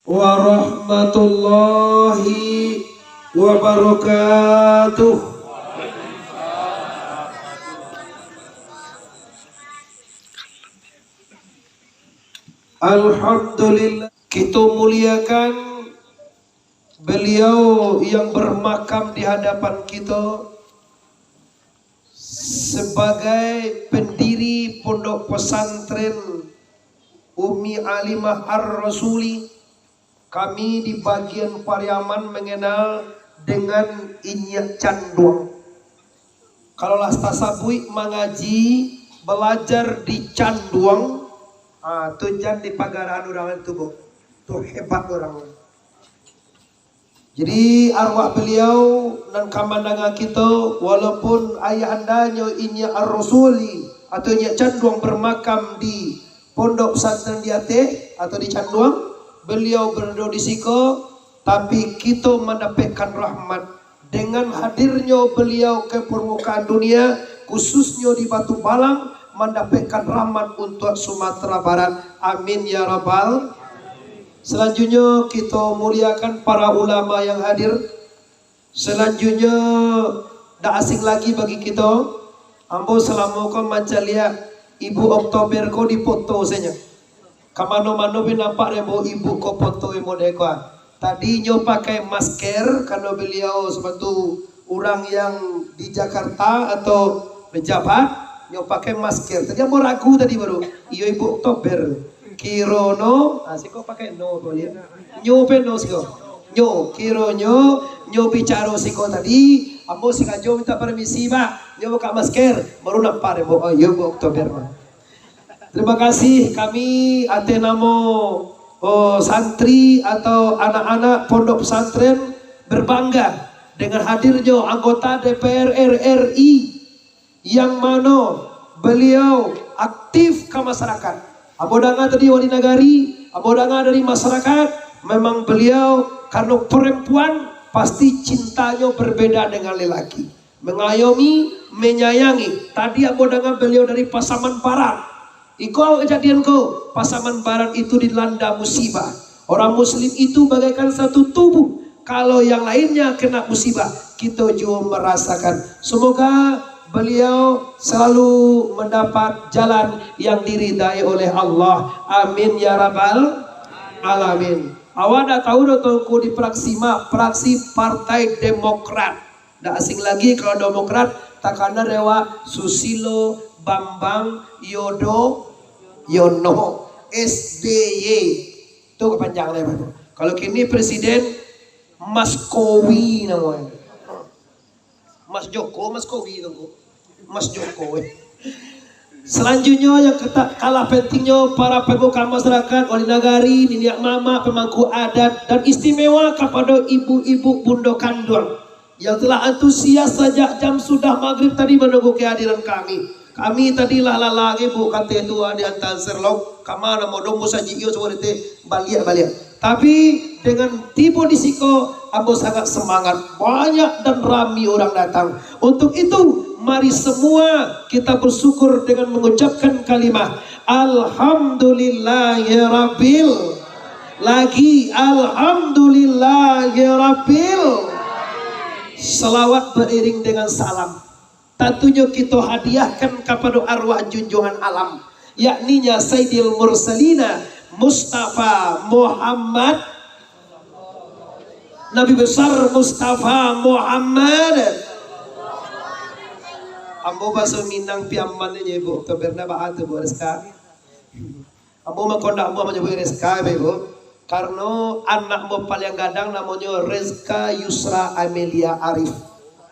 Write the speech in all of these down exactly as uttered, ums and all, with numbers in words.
warahmatullahi wabarakatuh. Alhamdulillah, kita muliakan beliau yang bermakam di hadapan kita sebagai pendiri Pondok Pesantren Umi Alimah Ar-Rasuli. Kami di bagian Pariaman mengenal dengan Inyiak Canduang. Kalau lah tasabuik mangaji, balajar di Canduang, ah, tu jan di pagaraan urang tu, Bu. Tu hebat urang. Jadi, arwah beliau nan ka mandanga kito, walaupun ayahandanyo Inyiak Ar-Rasuli atau Inyiak Canduang bermakam di Pondok Pesantren di Ateh atau di Canduang, beliau berado di siko, tapi kito mandapekkan rahmat. Dengan hadirnyo beliau ke permukaan dunia, khususnyo di Batu Balang, mandapekkan rahmat untuak Sumatera Barat. Amin ya rabbal. Selanjutnyo, kito muliakan para ulama yang hadir. Selanjutnyo, dak asing lagi bagi kito, ambo salamo ko mancaliak Ibu Oktober ko di foto sajo. Ka mano-mano bi nampak dek ambo ibu ko foto model ko, ah. Tadi nyo pakai masker, karano beliau sabatu urang yang di Jakarta atau pejabat, nyo pakai masker. Tadi ambo ragu tadi baru, iyo Ibu Oktober. Kironyo, ah, siko pakai no ko liek. Nyo pe no siko. Nyo, kironyo, nyo bicaro siko tadi, ambo sangajo minta permisi, Pak. Nyo buka masker, baru nampak dek ambo, oh, iyo Ibu Oktober, Pak. Terima kasih kami ateh namo, oh, santri atau anak-anak pondok pesantren berbangga dengan hadirnyo anggota D P R R I yang mano beliau aktif ka masyarakat. Ambo danga tadi wali nagari, ambo danga dari masyarakat, memang beliau karano perempuan pasti cintanyo berbeda dengan lelaki. Mengayomi, menyayangi. Tadi ambo danga beliau dari Pasaman Barat. Iko kejadian ko, Pasaman Barat itu dilanda musibah. Orang muslim itu bagaikan satu tubuh. Kalau yang lainnya kena musibah, kito juo merasakan. Semoga beliau selalu mendapat jalan yang diridai oleh Allah. Amin ya rabbal alamin. Awak dak tahu doh, Tuanku, di praksi ma, praksi Partai Demokrat. Dak asing lagi kalau Demokrat, takana dek awak Susilo, Bambang, Yodo, Yono, S B Y. Tu kepanjangan dek awak tu. Kalau kini presiden, Mas Kowi namonyo. Mas Joko, Mas Kowi tu. Mas Joko, eh. Selanjutnyo, yang kata-, kalah pentingnyo, para pemuka masyarakat, wali nagari, niniak mamak, pemangku adat, dan istimewa kapado ibu-ibu bundo kanduang yang telah antusias sajak jam sudah magrib tadi menunggu kehadiran kami. Kami tadi lah lalah lagi, Bu, kateh tu, ah, di antan serlok. Kama namo doh musajik iyo, suruah teh baliak-baliak. Tapi, dengan tibo di siko, ambo sangat semangat. Banyak dan rami urang datang. Untuk itu, mari semua kita bersyukur dengan mengucapkan kalimah, Alhamdulillahirabbil. Lagi, Alhamdulillahirabbil. Salawat beriring dengan salam. Tantunyo kito hadiahkan kapado arwah junjungan alam, yakninya Sayyidil Mursalina Mustafa Muhammad, Nabi Besar Mustafa Muhammad. Ambo baso Minang piaman nyo, Ibu. Oktober na baa tu, Bu Rizka? Ambo mako ndak ambo manyabuik Rizka, Bapak Ibu, karano anak ambo paliang gadang namonyo Rizka Yusra Amelia Arif.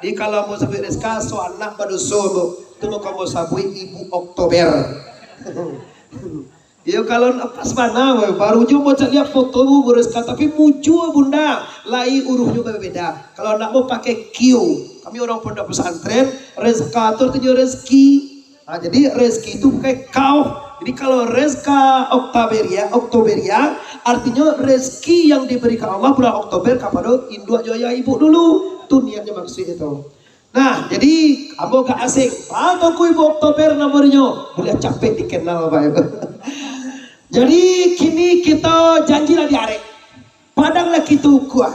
Jadi, kalau ambo sabuik Rizka, so anak badoso ambo. Tu mako ambo sabuik Ibu Oktober. Iyo, kalau pas bana, weh, baru jo ambo caliak foto Bu Rizka, tapi mujua Bunda, lai uruhnyo babeda. Kalau anak ambo pakai Q, kami urang pondok pesantren, Rizka tu artinyo rezeki. Nah, jadi rezeki itu bukan kau. Jadi kalau Rezka Oktoberia, Oktoberia, artinyo rezeki yang diberikan Allah bulan Oktober kapado induak jo ayah ibu dulu. Tu niatnyo, maksud itu. Nah, jadi ambo gak asing. Baa Tuanku Ibu Oktober namonyo? Buliah capek dikenal, Bapak Ibu. Jadi kini kito janji lah diarek. Padanglah kito ukua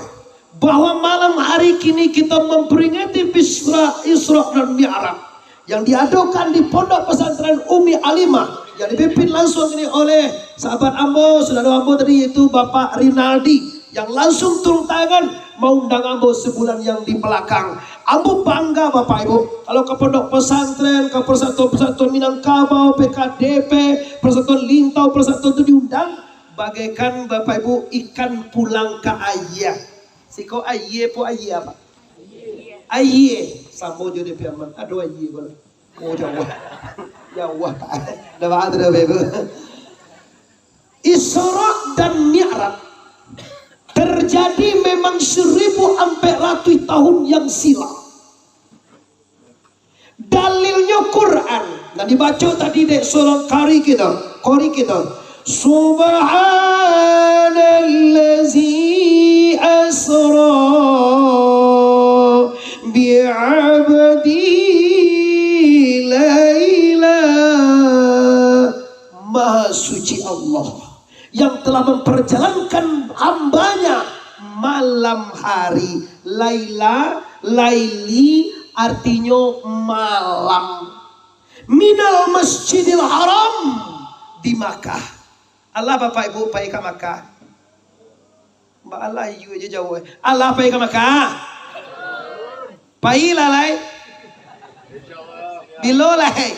bahwa malam hari kini kito mamperingati Isra, Isra dan Mi'raj yang diadokan di Pondok Pesantren Umi Alimah yang dipimpin langsung ini oleh sahabat ambo, saudara ambo tadi, yaitu Bapak Rinaldi, yang langsung turun tangan maundang ambo sebulan yang di belakang. Ambo bangga, Bapak Ibu, kalau ka pondok pesantren, ka persatuan-persatuan Minangkabau, P K D P, persatuan Lintau, persatuan tu diundang, bagaikan, Bapak Ibu, ikan pulang ka aia. Siko aia po aia, Pak? Aia. Samo jo di Piaman, ado aia ko lah. Oh, jauah. Jauah, Pak. Dah, Pak, tu dah, Bapak Ibu. Isra dan Mi'raj terjadi memang seribu ampek ratuih tahun yang silam. Dalilnyo Quran. Nah, dibaco tadi dek seorang qari kito, qori kito. Subhanallazi asra bi'abdihi laila. Maha suci Allah yang telah memperjalankan hamba-Nya malam hari. Laila, laili, artinyo malam. Minal Masjidil Haram, di Makkah. Alah Bapak Ibu pai ka Makkah? Baalah iyo aja jauah. Alah pai ka Makkah? Pai lah lai. Bilo lai.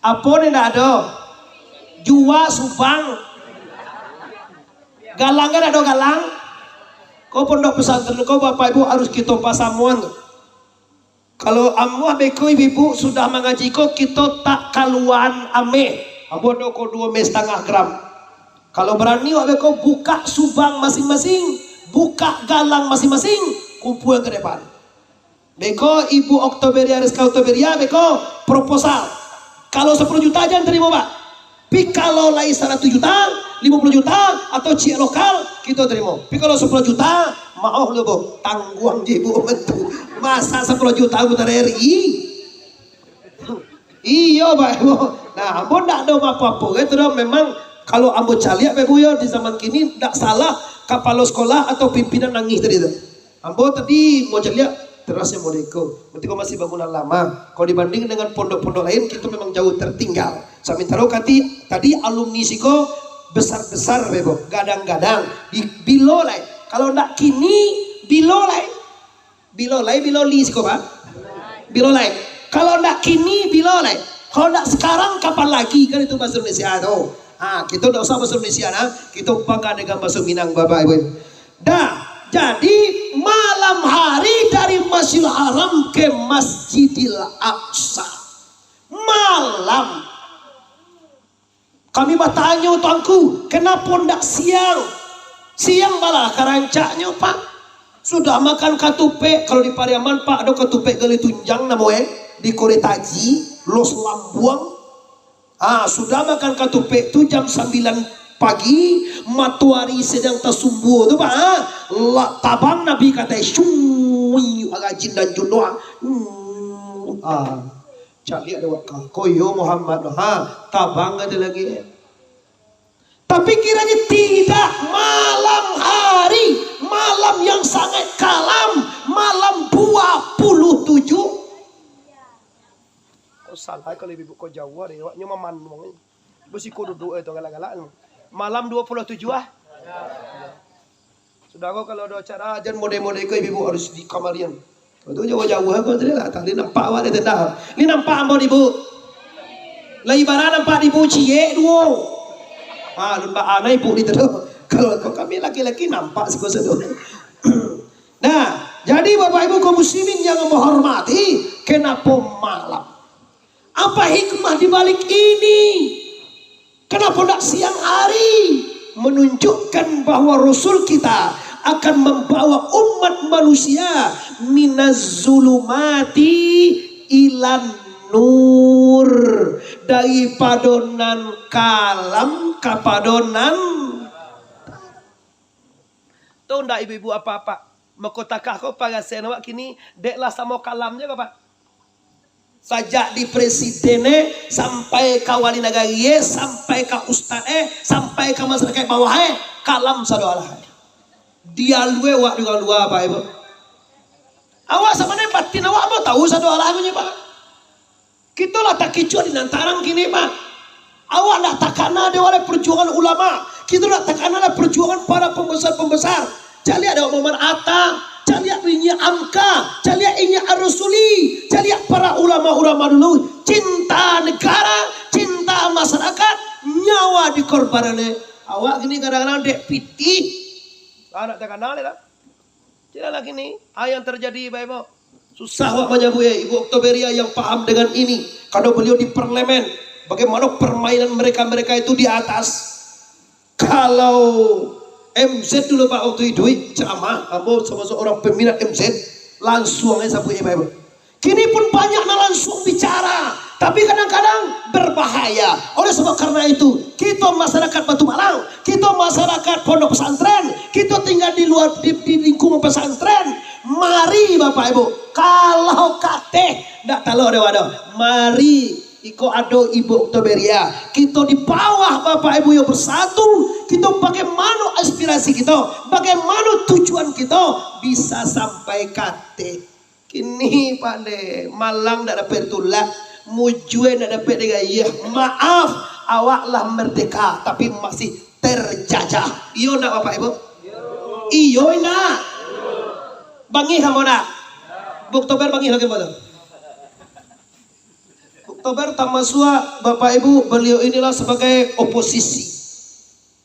Apo ni ndak ado? Jua subang. Galang kan ado galang? Ko pondok pesantren ko, Bapak Ibu, harus kito pasamuan. Kalau amuah beko ibu-ibu sudah mangaji ko, kito tak kaluaan ameh. Ambo ado ko duo meh satangah gram. Kalau barani awak beko, buka subang masing-masing, buka galang masing-masing, kumpua ka depan. Beko Ibu Oktoberia, Rizka Oktoberia, beko proposal. Kalau sapuluah juta jan tarimo, Pak. Pi kalau lai saratuih juta, limo puluah juta, atau ciek lokal, kito tarimo. Pi kalau sapuluah juta, maoh lo, Bu. Tangguang je Ibu bantu. Masa sapuluah juta Ibu tareri? Iyo, Pak Ibu. Nah, ambo ndak ado apo-apo, kan, tu dah. Memang, kalau ambo caliak, Pak Ibu, yo, di zaman kini, ndak salah kapalo sekolah atau pimpinan nangih tadi tu. Ambo tadi mau caliak, terasnyo model ko. Berarti ko masih bangunan lama. Kalau dibanding dengan pondok-pondok lain, kito memang jauh tertinggal. Samantaro kati, tadi alumni siko besar-besar, Pak Ibu. Gadang-gadang. Di, bilo lai. Kalau ndak kini, bilo lai. Bilo lai, bilo li siko, Pak? Bilo lai. Kalau ndak kini, bilo lai? Kalau ndak sekarang, kapan lagi? Kan itu bahasa Indonesia tu. Ha, kito ndak usah bahasa Indonesia, nah. Kito bangga dengan bahasa Minang, Bapak Ibu. Dah, jadi malam hari dari Masjidil Haram ke Masjidil Aqsa. Malam. Kami batanyo, Tuanku, kenapo ndak siang? Siang balah ka rancaknyo, Pak. Sudah makan katupek, kalau di Pariaman, Pak, ado katupek Gali Tunjang namo e, di Koretaji, Los Lambuang. Ah, sudah makan katupek tu jam sambilan pagi, matoari sadang tasumbuah tu, Pak, ah, lah tabang Nabi katai, syuwi, rajin dan junuah. Hmm, ah. Caliak dek awak ka, ko iyo Muhammad tu, ha, tabang ado lagi. Tapi kiranya tidak, malam hari, malam yang sangat kalam, malam dua puluh tujuh. Ko salah kalau ibu ko jauah deh, awaknyo mamanuang. Basiko duduk, eh, tu galak-galak. Malam dua puluh tujuh, ah. Sudaro, kalau ado acara, jan model-model ko ibu harus di kamarian. Tu jauah-jauah ko tadi lah, tadi nampak awak di tenda. Ni nampak ambo di ibu. Lai bara nampak di ibu ciek duo. Ha, lun baa na ibu di tu. Kalau ko kami laki-laki nampak siko-siko. Nah, jadi Bapak Ibu kaum muslimin yang ambo hormati, kenapo malam? Apa hikmah di balik ini? Kenapa ndak siang hari? Menunjukkan bahwa Rasul kita akan membawa umat manusia minaz zulumati ilan nur, daripado nan kalam kapado nan. Tahu ndak ibu-ibu apak-apak, mako takah ko parasaian awak kini, dek lah samo kalamnyo ko, Pak? Sajak di presiden e, sampai ka wali nagari e, sampai ka ustad e, sampai ka masyarakaik bawah e, kalam sado alah e. Dialue awak di urang lua, Pak Ibu. Awak sabananyo batin awak ambo tahu sado alah e, Pak. Kito lah takicuah di nan tarang kini, Pak. Awak ndak takana dek awak lai perjuangan ulama. Kito ndak takana lai perjuangan para pembesar-pembesar. Caliak dek awak Muhammad Atta, caliak inyiak Hamka, caliak inyiak Ar-Rasuli, caliak para ulama-ulama dulu. Cinta negara, cinta masyarakat, nyawa dikorbankan. Awak kini kadang-kadang dek pitih. Ah, ndak takana lai lah. Caliaklah kini, ah, yang terjadi, Bapak Ibu. Susah awak manyabuik, eh, Ibu Oktoberia yang paham dengan ini. Karena beliau di parlemen, bagaimana permainan mereka-mereka itu di atas. Kalau M Z dulu, Pak, waktu iduik ceramah, ambo sabagai seorang peminat M Z, langsung aja sabuik, eh, Bapak Ibu. Kini pun banyak nan langsung bicara, tapi kadang-kadang berbahaya. Oleh sebab karena itu, kito masyarakat Batu Malang, kito masyarakat pondok pesantren, kito tinggal di luar, di, di lingkungan pesantren, mari Bapak Ibu, kalau kateh, ndak talok dek awak doh, mari, iko ado Ibu Oktoberia, kito di bawah Bapak Ibu yang bersatu, kito bagaimana aspirasi kito, bagaimana tujuan kito bisa sampai kateh. Kini, Pak, deh, malang ndak dapek ditulak, mujue ndak dapek digayuah. Maaf, awak lah merdeka, tapi masih terjajah. Iyo ndak, Bapak Ibu? Iyo indak? Bangih ambo ndak? Buktober bangih lagi ambo tu. Buktober tamasuak, Bapak Ibu, beliau inilah sebagai oposisi.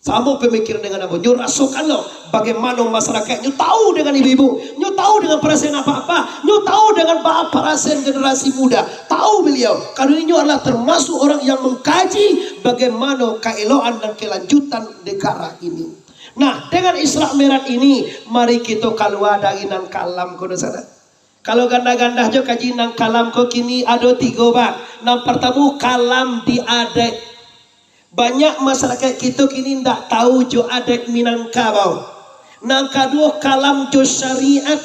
Samo pemikiran dengan ambo. Nyo rasokan lo, bagaimana masyarakat. Nyo tahu dengan ibu-ibu, nyo tahu dengan perasaan apa-apa, nyo tahu dengan ba-, perasaan generasi muda. Tahu beliau, karena inyo adalah termasuk orang yang mengkaji bagaimana keeloan dan kelanjutan negara ini. Nah, dengan Isra Mi'raj ini, mari kito kalua dari nan kalam ko di sana. Kalau gandah-gandah jo kaji nan kalam ko kini ado tigo, Pak. Nan partamo, kalam di adaik. Banyak masyarakat kito kini ndak tahu jo adaik Minangkabau. Nan kaduo, kalam jo syariat.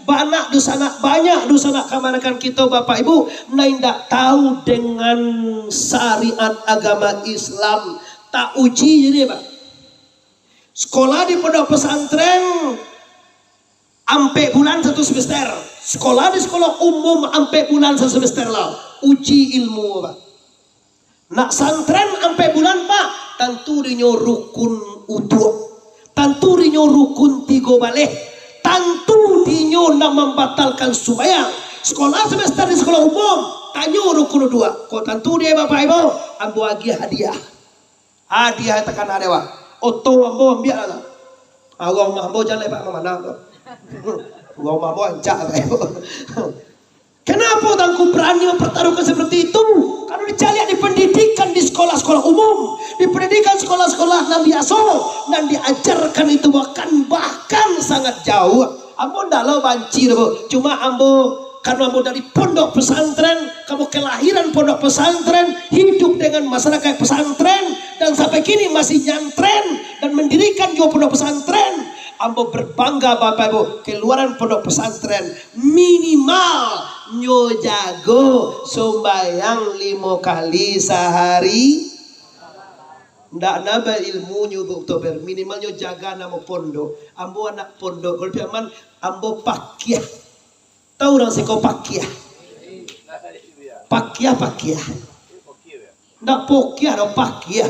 Banyak dunsanak, banyak dunsanak kamanakan kito, Bapak Ibu, nan indak tahu dengan syariat agama Islam. Tak uji jadi, Pak. Sekolah di pondok pesantren, ampek bulan satu semester. Sekolah di sekolah umum ampek bulan satu semester lah. Uji ilmu, Pak. Nak santren ampek bulan, Pak, tantu dinyo rukun uduak. Tantu dinyo rukun tigo baleh. Tantu dinyo nak mambatalkan sumbayang. Sekolah semester di sekolah umum, tanyo rukun uduak. Kok tantu dek Bapak Ibu, ambo agiah hadiah. Hadiah takana dek awak. Oto ambo ambiak lah. Ah, urang rumah ambo jan lai, Pak, mamanah tu. Urang rumah ambo rancak, Pak. Kenapa Tuangku berani mempertaruhkan seperti itu? Kalau dicaliak di pendidikan di sekolah-sekolah umum, di pendidikan sekolah-sekolah nan biaso, nan diajarkan itu bahkan, bahkan sangat jauh. Ambo ndak lo banci doh, Bu. Cuma ambo, karena ambo dari pondok pesantren, ambo kelahiran pondok pesantren, hidup dengan masyarakat pesantren, dan sampai kini masih nyantren dan mendirikan juga pondok pesantren. Ambo berbangga, Bapak Ibu, keluaran pondok pesantren minimal nyo jago sumbayang limo kali sahari. Ndak nambah ilmunyo, Bu Oktober, minimal nyo jaga namo pondok. Ambo anak pondok, kalau Piaman, ambo pakiah. Tahu urang siko pakiah? Pakiah, pakiah. Ndak pokiah doh, pakiah.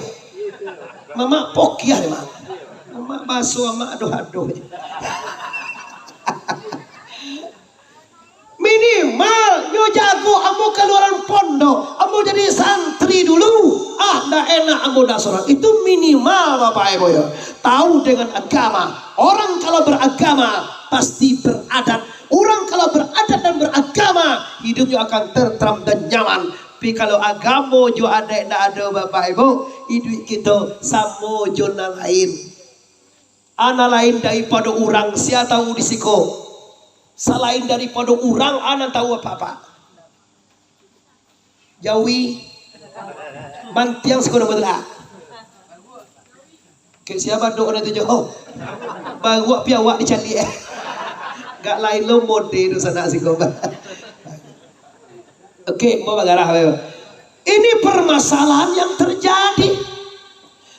Mamak pokiah deh, Mak. Mamak baso amak adoh-adoh. Minimal nyo jago ambo kaluaran pondok, ambo jadi santri dulu. Ah, ndak enak ambo ndak sorang. Itu minimal, Bapak Ibu, ya. Tahu dengan agama. Orang kalau beragama, pasti beradat. Orang kalau beradat dan beragama, hidupnya akan tentram dan nyaman. Tapi kalau agamo jo adaik ndak ado, Bapak Ibu, iduik kito samo jo nan lain. Nan lain daripado urang, sia tahu di siko? Salain daripado urang, nan tahu apak-apak? Jawi, mantiang siko namo tu lah. Kek sia badok nan tu jo. Oh, baruak pi awak dicaliak. Gak lain lo mode tu sanak siko, bah. Oke, mau bagarah, ayo. Ini permasalahan yang terjadi.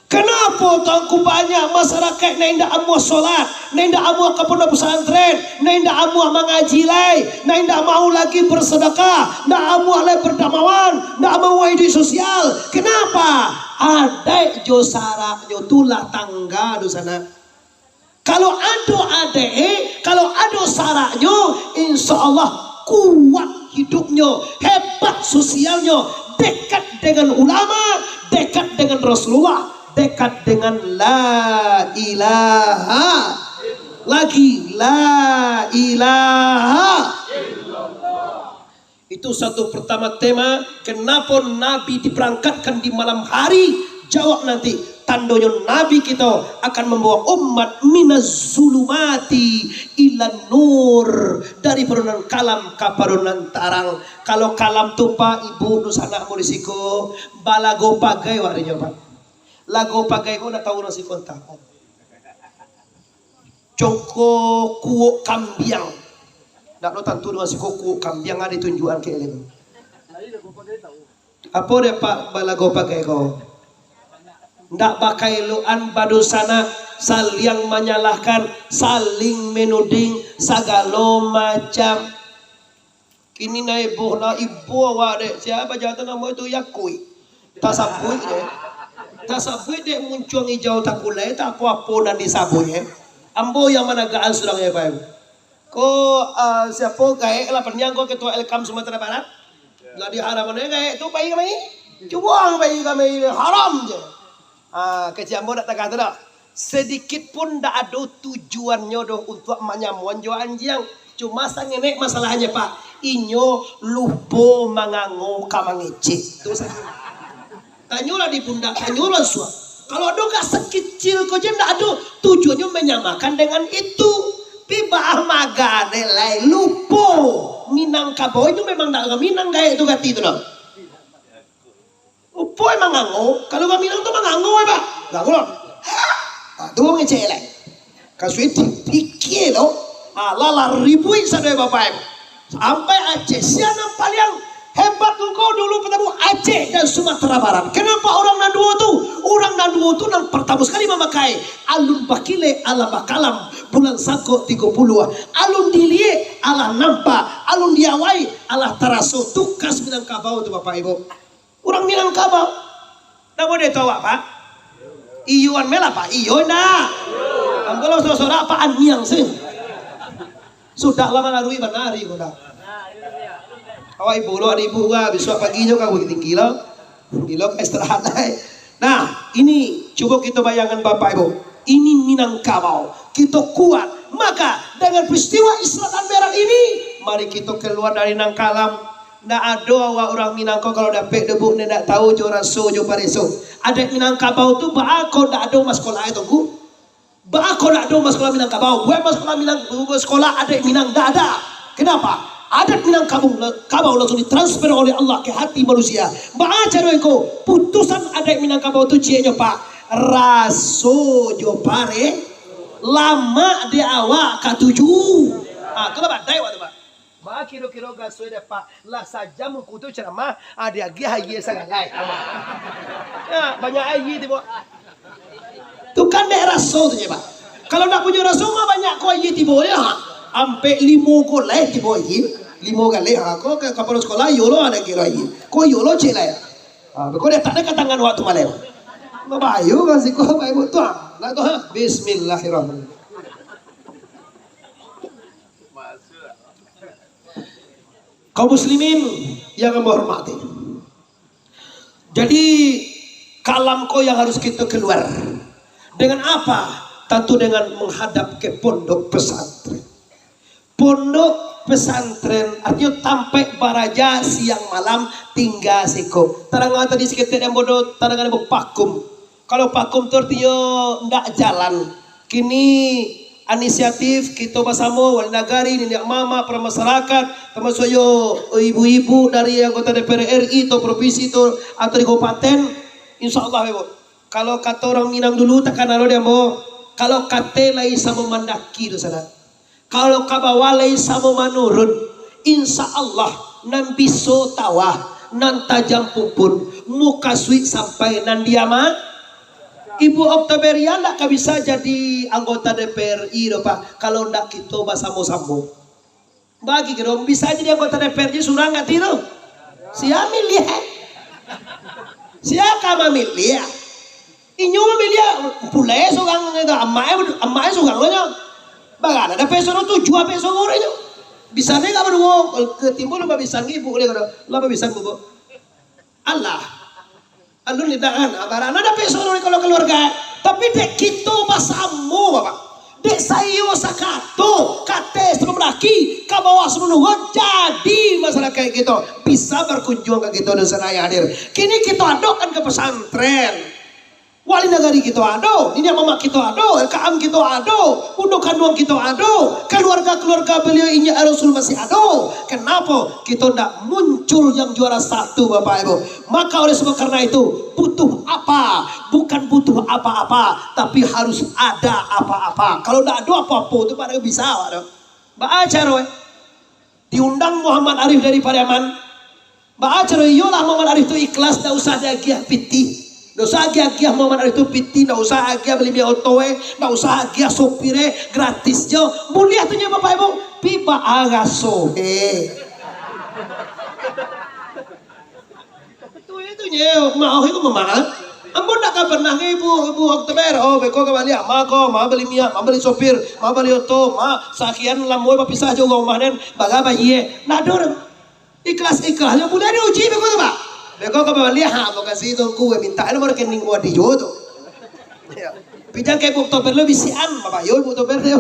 Kenapo tangku banyak masyarakaik nan indak amuah solat, nan indak amuah ka pondok pesantren, nan indak amuah mangaji lai, nan indak mau lagi bersedekah, ndak amuah lai berdamawan, ndak mau iduik sosial? Kenapa? Adaik jo saraknyo tu lah tangga tu sanak. Kalau ado adaik, kalau ado saraknyo, insya Allah kuat hidupnyo, hebat sosialnyo, dekat dengan ulama, dekat dengan Rasulullah, dekat dengan la ilaha, lagi la ilaha. Itu satu pertama tema, kenapa Nabi diberangkatkan di malam hari? Jawab nanti. Tandonyo Nabi kito akan mambawa umat minaz zulumati ilan nur, dari parunan kalam ka parunan tarang. Kalau kalam tu, Pak, Ibu, dunsanak mun di siko, balago pagai wak dinyo, Pak. Lago pagai ko ndak tahu nasi ko antah. Congko kuok kambiang. Ndak lo tantu dengan siko kuok kambiang ado tunjuakan ka eleng. Apo dek Pak balago pagai ko? Ndak bakaeloan badunsanak, saliang manyalahkan, saling menuding, sagalo macam. Kini na ibo, na ibo awak dek, sia bajalan tu namo tu Yakui. Tasabuik dek. Tasabuik dek muncuang ijau takulai, tak apo-apo nan disabuik, eh. Ambo yang managaan surang, eh, Pak. Ko, ah, siapo gaek lah, paniang ko Ketua Elkam Sumatera Barat. Lah diharamkan, eh, gaek tu pai kami. Cubo ang pai kami, haram je. Ah, kecek ambo dak tagah tu dak. Sedikit pun dak ado tujuannyo doh untuak manyamuan jo anjiang. Cuma sangenek masalahnyo, Pak. Inyo lupo mangango ka mangecek. Tu sajo. Tanyolah di pundak, tanyolah suak. Kalau ado gak sekicil ko je ndak ado tujuannyo menyamakan dengan itu. Pi baa magane lai lupo. Minangkabau itu memang ndak urang Minang gaek tu gati tu doh. Upo emang mangango, kalau urang Minang tu mangango, Pak. Mangango lah. Ha, tu ngecek lai. Kasuik dipikia lo. Alah lah ribuik sadoi Bapak Ibu. Sampai Aceh, sia nan paliang hebat tu ko dulu patamu Aceh dan Sumatera Barat. Kenapa orang nan duo tu? Orang nan duo tu nan pertama sekali mamakai alun bakilek alah bakalam bulan sangko tigo puluah. Alun diliek alah nampak, alun diawai alah taraso tukas Minangkabau tu Bapak Ibu. Urang Minangkabau. Ndak buliah tu awak, Pak? Iyo an me lah, Pak. Iyo ndak? Ambo lah sorak-sorak, Pak, aniang sih. Sudah lah malarui bana ari ko dah. Awak ibo lo, ado ibo urang, bisuak pagi nyo ka Bukittinggi lo. Bilo ka istirahat lai. Nah, ini cubo kito bayangkan Bapak Ibu. Ini Minangkabau. Kito kuat. Maka, dengan peristiwa Isra dan Mi'raj ini, mari kito kalua dari nan kalam. Ndak ado awak urang Minang ko kalau dapek debu, ndak tahu jo raso jo pareso. Adaik Minangkabau tu baa ko ndak ado masakolah e, Tuanku? Baa ko ndak ado masakolah Minangkabau? Buek masakolah Minang, buek sekolah adaik Minang, ndak ada. Kenapa? Adaik Minangkabau, Kabau langsung ditransfer oleh Allah ke hati manusia. Baa caro iko? Putusan adaik Minangkabau tu cieknyo, Pak. Raso jo pare, lamak di awak katuju. Ah, tu lah badai awak tu, Pak. Baa kiro-kiro gasuai dek Pak, lah sajam ungku tu ceramah, ah, diagiah aia sagalai. Ya, banyak aia tibo. Tu kan dek raso tu je, Pak. Kalau ndak punyo raso mah banyak ko aia tibo je, ha. Ampek limo galeh tibo aia. Limo galeh, ha. Ko ka kapalo sekolah, iyo lo ado kiro aia. Ko iyo lo cek lai. Ha, ko dak ado ka tangan waktu malam. Babayo ka siko, Pak Ibu tu, ha. Nak tu, ha. Bismillahirrahmanirrahim. Kaum muslimin yang ambo hormati. Jadi, kalam ko yang harus kito keluar. Dengan apa? Tantu dengan menghadap ke pondok pesantren. Pondok pesantren, artinyo tampek baraja siang malam tingga siko. Tadanga tadi saketek dek ambo do, tadanga dek ambo pakum. Kalau pakum tu artinyo ndak jalan. Kini inisiatif kito basamo, wali nagari, niniak mamak, para masyarakat, tamasuak yo ibu-ibu dari anggota D P R R I atau provinsi tu, atau di kabupaten, insya Allah, Ibu. Kalau kato urang Minang dulu, takana lo di ambo, kalau kate lai samo mandaki tu sanak. Kalau ka bawah lai samo manurun, insya Allah, nan biso tawa, nan tajam pumpun, mukasuik sampai nan diama. Ibu Oktoberia ndak ka bisa jadi anggota D P R I doh, Pak, kalau ndak kito basamo-samo. Bagi kiro bisa jadi anggota D P R I surang kati tu? Sia miliah? Sia ka mamiliah? Inyo mamiliah pulai surang, amak e, amak e surang lo nyo. Bagana dapek suaro tujuah, dapek suaro inyo. Bisa deh ka baduo, katimbua lo babisan ibu deh, kalau lo babisan, Bu. Alah. Alun lidangan, barana dapek suaro kalau kaluarga. Tapi dek kito basamo, Bapak. Dek saiyo sakato, ka ateh sabalun badaki, ka bawah sabalun luruih, jadi masyarakaik kito bisa bakunjuang ka kito dunsanak nan hadir. Kini kito adokkan ka pasantren. Wali nagari kito ado, niniak mamak kito ado, L K M kito ado, bundo kanduang kito ado, kaluarga-kaluarga baliau inyiak Rasul masih ado. Kenapo? Kito ndak muncul yang juara satu, Bapak Ibu. Maka oleh sebab karena itu, butuh apa? Bukan butuh apa-apa, tapi harus ada apa-apa. Kalau ndak ado apa-apa tu, mana bisa awak tu? Baa caro, eh? Diundang Muhammad Arif dari Pariaman. Baa caro iyolah Muhammad Arif tu ikhlas, ndak usah diagiah pitih. Ndak usah agiah-agiah Muhammad Arif tu pitih, ndak usah agiah bali minyak oto, eh. Ndak usah agiah sopir, eh. Gratis jo. Buliah tu nyo, Bapak Ibu. Pi baa raso, eh. Betul itu nyo, maoh itu mamaaf. Ambo ndak ka pernah ngai ibu, ibu Oktober, oh, beko ka bali ama ko, ma bali minyak, ma bali sopir, ma bali oto, ma sakian lamo bapisah jo urang rumah den, bara bayia. Ndak ado doh. Ikhlas-ikhlasnyo buliah diuji beko tu, Pak. Beko ka bali, ha, ambo kasih tu ngku, minta nomor rekening buat di juo tu. Ya. Pinjam ka ibu Oktober lo bisian, babayia ibu Oktober tu.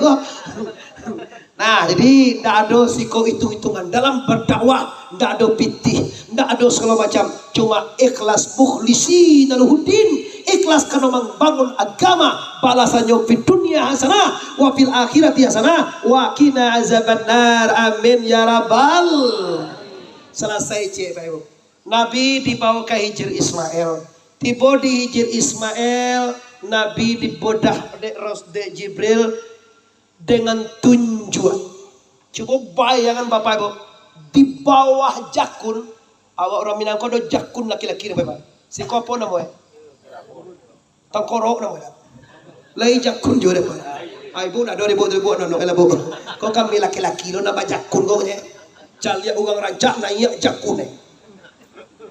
Nah, jadi ndak ado siko itung-itungan dalam berdakwah, ndak ado pitih, ndak ado sagalo macam, cuma ikhlas, mukhlisi lahuddin, ikhlas karano mambangun agama, balasannyo fid dunya hasanah wa fil akhirati hasanah wa qina azabannar, amin ya rabbal. Salasai ciek, Bapak Ibu. Nabi dibawa ka Hijir Ismail. Tibo di Hijir Ismail, Nabi dibodah dek Ros-, dek Jibril, dengan tunjuak. Cubo bayangan Bapak Ibu, di bawah jakun, awak urang Minang ko ado jakun laki-laki, Bapak Ibu. Siko apo namo e? Tangkorok namo e. Lai jakun juo, Bapak. Ah, ibu ndak ado, ibu tu, ibu anu, anu, elah, Bu. Ko kami laki-laki lo namo jakun ko, eh. Caliak urang rancak naiak jakun, eh.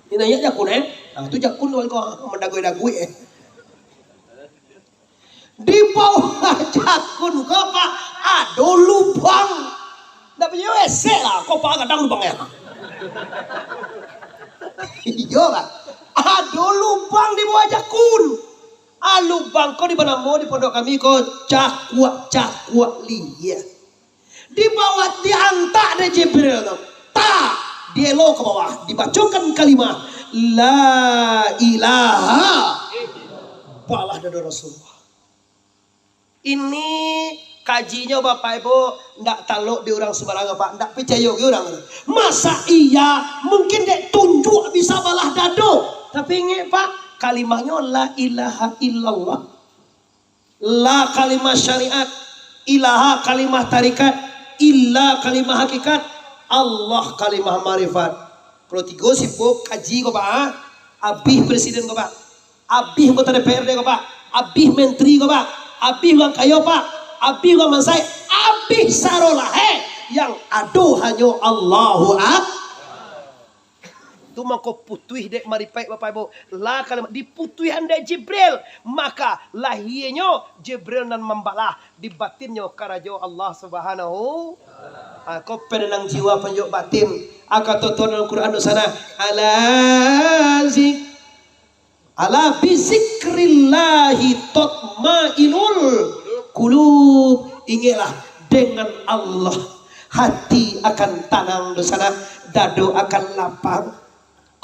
Ni naiak jakun, eh. Ah, tu jakun tu ko, mandagoi-dagoi, eh. Di bawah jakun ko, Pak, ado lubang. Ndak punyo esek lah, ko, Pak, gadang lubang e. Iyo, Pak. Ado lubang di bawah jakun. Ah, lubang ko dibanamo di pondok kami ko cakuak-cakuak lihia. Di bawah diantak dek Jibril tu. Tak, dielo ka bawah, dibacokan kalimah la ilaha. Balah dado Rasulullah. Ini kajinyo, Bapak Ibu, ndak talok di urang sembarangan, Pak. Ndak picayo ka urang. Masa iya, mungkin dek tunjuak bisa balah dado. Tapi ingek, Pak, kalimahnyo la ilaha illallah. La kalimah syariat, ilaha kalimah tarikat, illa kalimah hakikat, Allah kalimah marifat. Kalau tigo sifo kaji ko, Pak, ah, abih presiden ko, Pak, abih anggota D P R D ko, Pak, abih menteri ko, Pak, abih urang kayo, Pak, abih urang bansaik, abih sarolah, eh, yang ado hanyo Allahu Ak-, Tu mangko putuih dek maripaik, Bapak Ibu. Lah, kalau diputuihan dek Jibril, maka lahianyo Jibril nan mambalah, di batinnyo karajo Allah Subhanahu. Ha, ko penenang jiwa, panjok batin. Aka toton dalam Quran tu sana. Ala zik-, ala bizikrillahi tatmainul qulub. Ingeklah, dengan Allah hati akan tanang, dunsanak, dado akan lapang.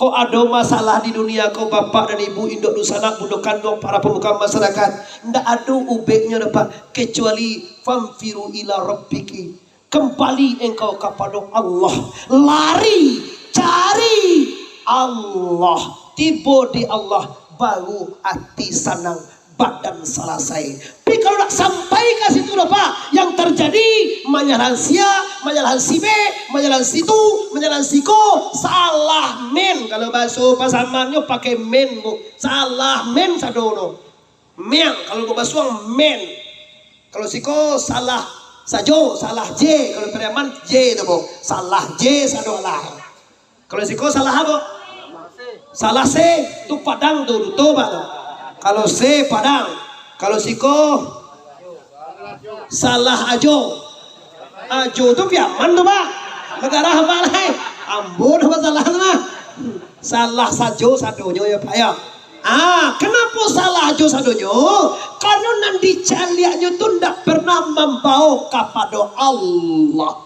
Kok ado masalah di dunia ko, bapak dan ibu, indok dunsanak, bundo kanduang, para pemuka masyarakat, ndak ado ubeknyo doh, Pak, kecuali fanfiru ila rabbiki. Kembali engkau kapado Allah. Lari, cari Allah. Tibo di Allah, baru ati sanang, badan salasai. Tapi kalau ndak sampai ka situ doh, Pak, yang terjadi, manyalahan sia, manyalahan si B, manyalahan si tu, manyalahan si ko, salah men. Kalau bahaso Pasamannyo pakai men, Bu. Salah men sado no. Meang, kalau basuang men. Kalau siko salah sajo, salah je. Kalau Pariaman je tu, Bu. Salah je sado lah. Kalau siko salah apo? Salah se, tu Padang tu, duto bah tu. Kalau se Padang, kalau siko salah ajo. Ajo tu Piaman tu, Pak. Magarah apo lai? Ambo tu masalah tu mah. Salah sajo sadonyo ya, Pak, ya. Ah, kenapo salah ajo sadonyo? Karano nan dicaliaknyo tu ndak pernah mambawo kapado Allah.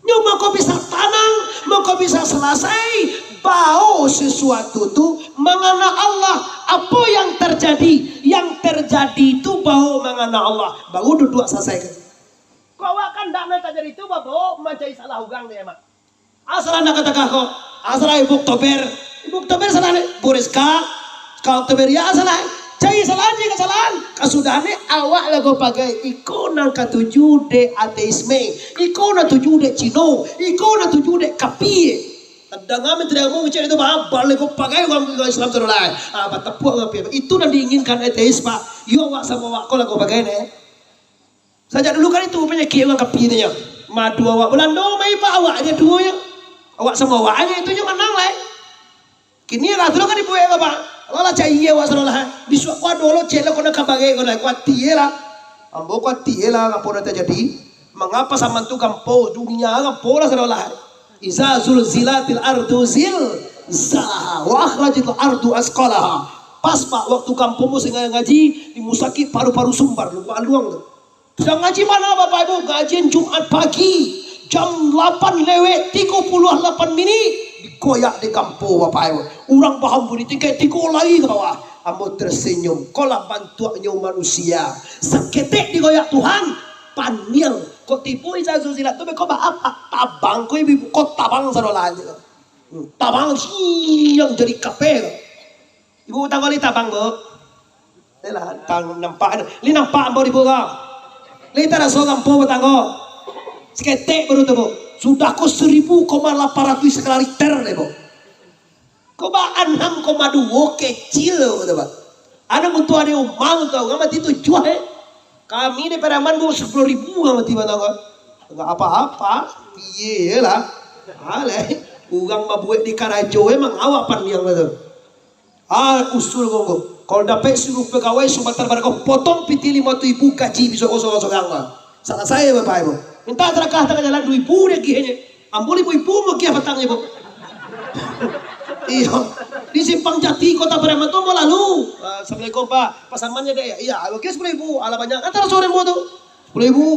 Nyo mako bisa tanang, mako bisa salasai, bawo sasuatu tu mangana Allah. Apo yang tarjadi? Yang tarjadi tu bawo mangana Allah. Baru duduak salasai. Kok awak kandak nan tarjadi tu babawo mancari salah urang dek, Mak? Asalah nak katakah ko? Asalah Ibu Oktober. Ibu Oktober salah ni. Bu Rizka, Kak Oktober, ya asalah. Cari salah ni, kesalahan. Kasudahan ni awak lagu pagai iko nan katuju dek ateisme, iko nan tuju dek Cino, iko nan tuju dek kapie. Tadanga menteri agamo kecek itu, bah, balik ko pagai urang, urang Islam tu lah. Ah, batapuak urang kapie. Itu nan diinginkan ateis, Pak. Yo, awak samo awak ko lagu pagai ni. Sajak dulu kan itu panyakik urang kapie tu nyo. Madu awak Balando, mai ba awak aja duo nyo. Awak samo awak aja itu nyo manang lai. Kini lah tu lah kan dibuek ko, Pak. Lah, lah cayia awak sado lah. Bisuak ko ado lo celo ko nak kabarek ko lah. Kuatie lah. Ambo kuatie lah, apo nan tajadi. Mangapa saman tu gampo, dunia gampo lah sado lah. Iza zulzilatil ardu zilzalaha wa akhrajatil ardu asqalaha. Pas, Pak, waktu gampo musim ngaji, di musakik paru-paru sumbar, luka aluang tu. Sadang ngaji mano, Bapak Ibu? Ngajian Jumat pagi, jam lapan lewat tigo puluah lapan minit, digoyak di gampo, Bapak Ibu. Urang bahambuik di tingkek tigo lai ka bawah. Ambo tersenyum. Ko lah bantuaknyo manusia. Saketek digoyak Tuhan, paniang. Kok tibo Iza Zulzilat tu, beko ba-, apa? Tabang ko ibu-ibu, ko tabang sado lah. Hmm, tabang siang jadi kapeh. Ibu tanggo lai tabang, Bu? Lah, tang-, nampak, lai nampak ambo di bawah. Lai taraso gampo batanggo. Saketek baru tu, Bu. Sudah ko saribu koma lapan ratuih skala Richter deh, Bu. Ko ba anam koma duo kecil, Bu, tu, Pak. Anak mutu ade umang tu, urang mati tujuah, eh. Kami di Pariaman, Bu, sapuluah ribu urang mati batanggo. Enggak apa-apa. Iyalah. Alai. Urang babuek di karajo, emang awak paniang tu. Ah, usul monggo. Kalau dapek suruh pegawai Sumatera Barat ko potong pitih limo ratuih ribu gaji bisuak ko sorang-sorang lah. Salasai, Bapak Ibu. Minta sadakah tangah jalan duo ribu diagiahnyo. Ambo limo ribu magiah patang, Ibu. Iyo. Di Simpang Jati, Kota Pariaman tu ambo lalu. Ah, "Assalamualaikum, Pak. Pasamannyo, Dek." "Iya, oke, sapuluah ribu." Alah banyak. Antaro sore ambo tu. Sapuluah ribu.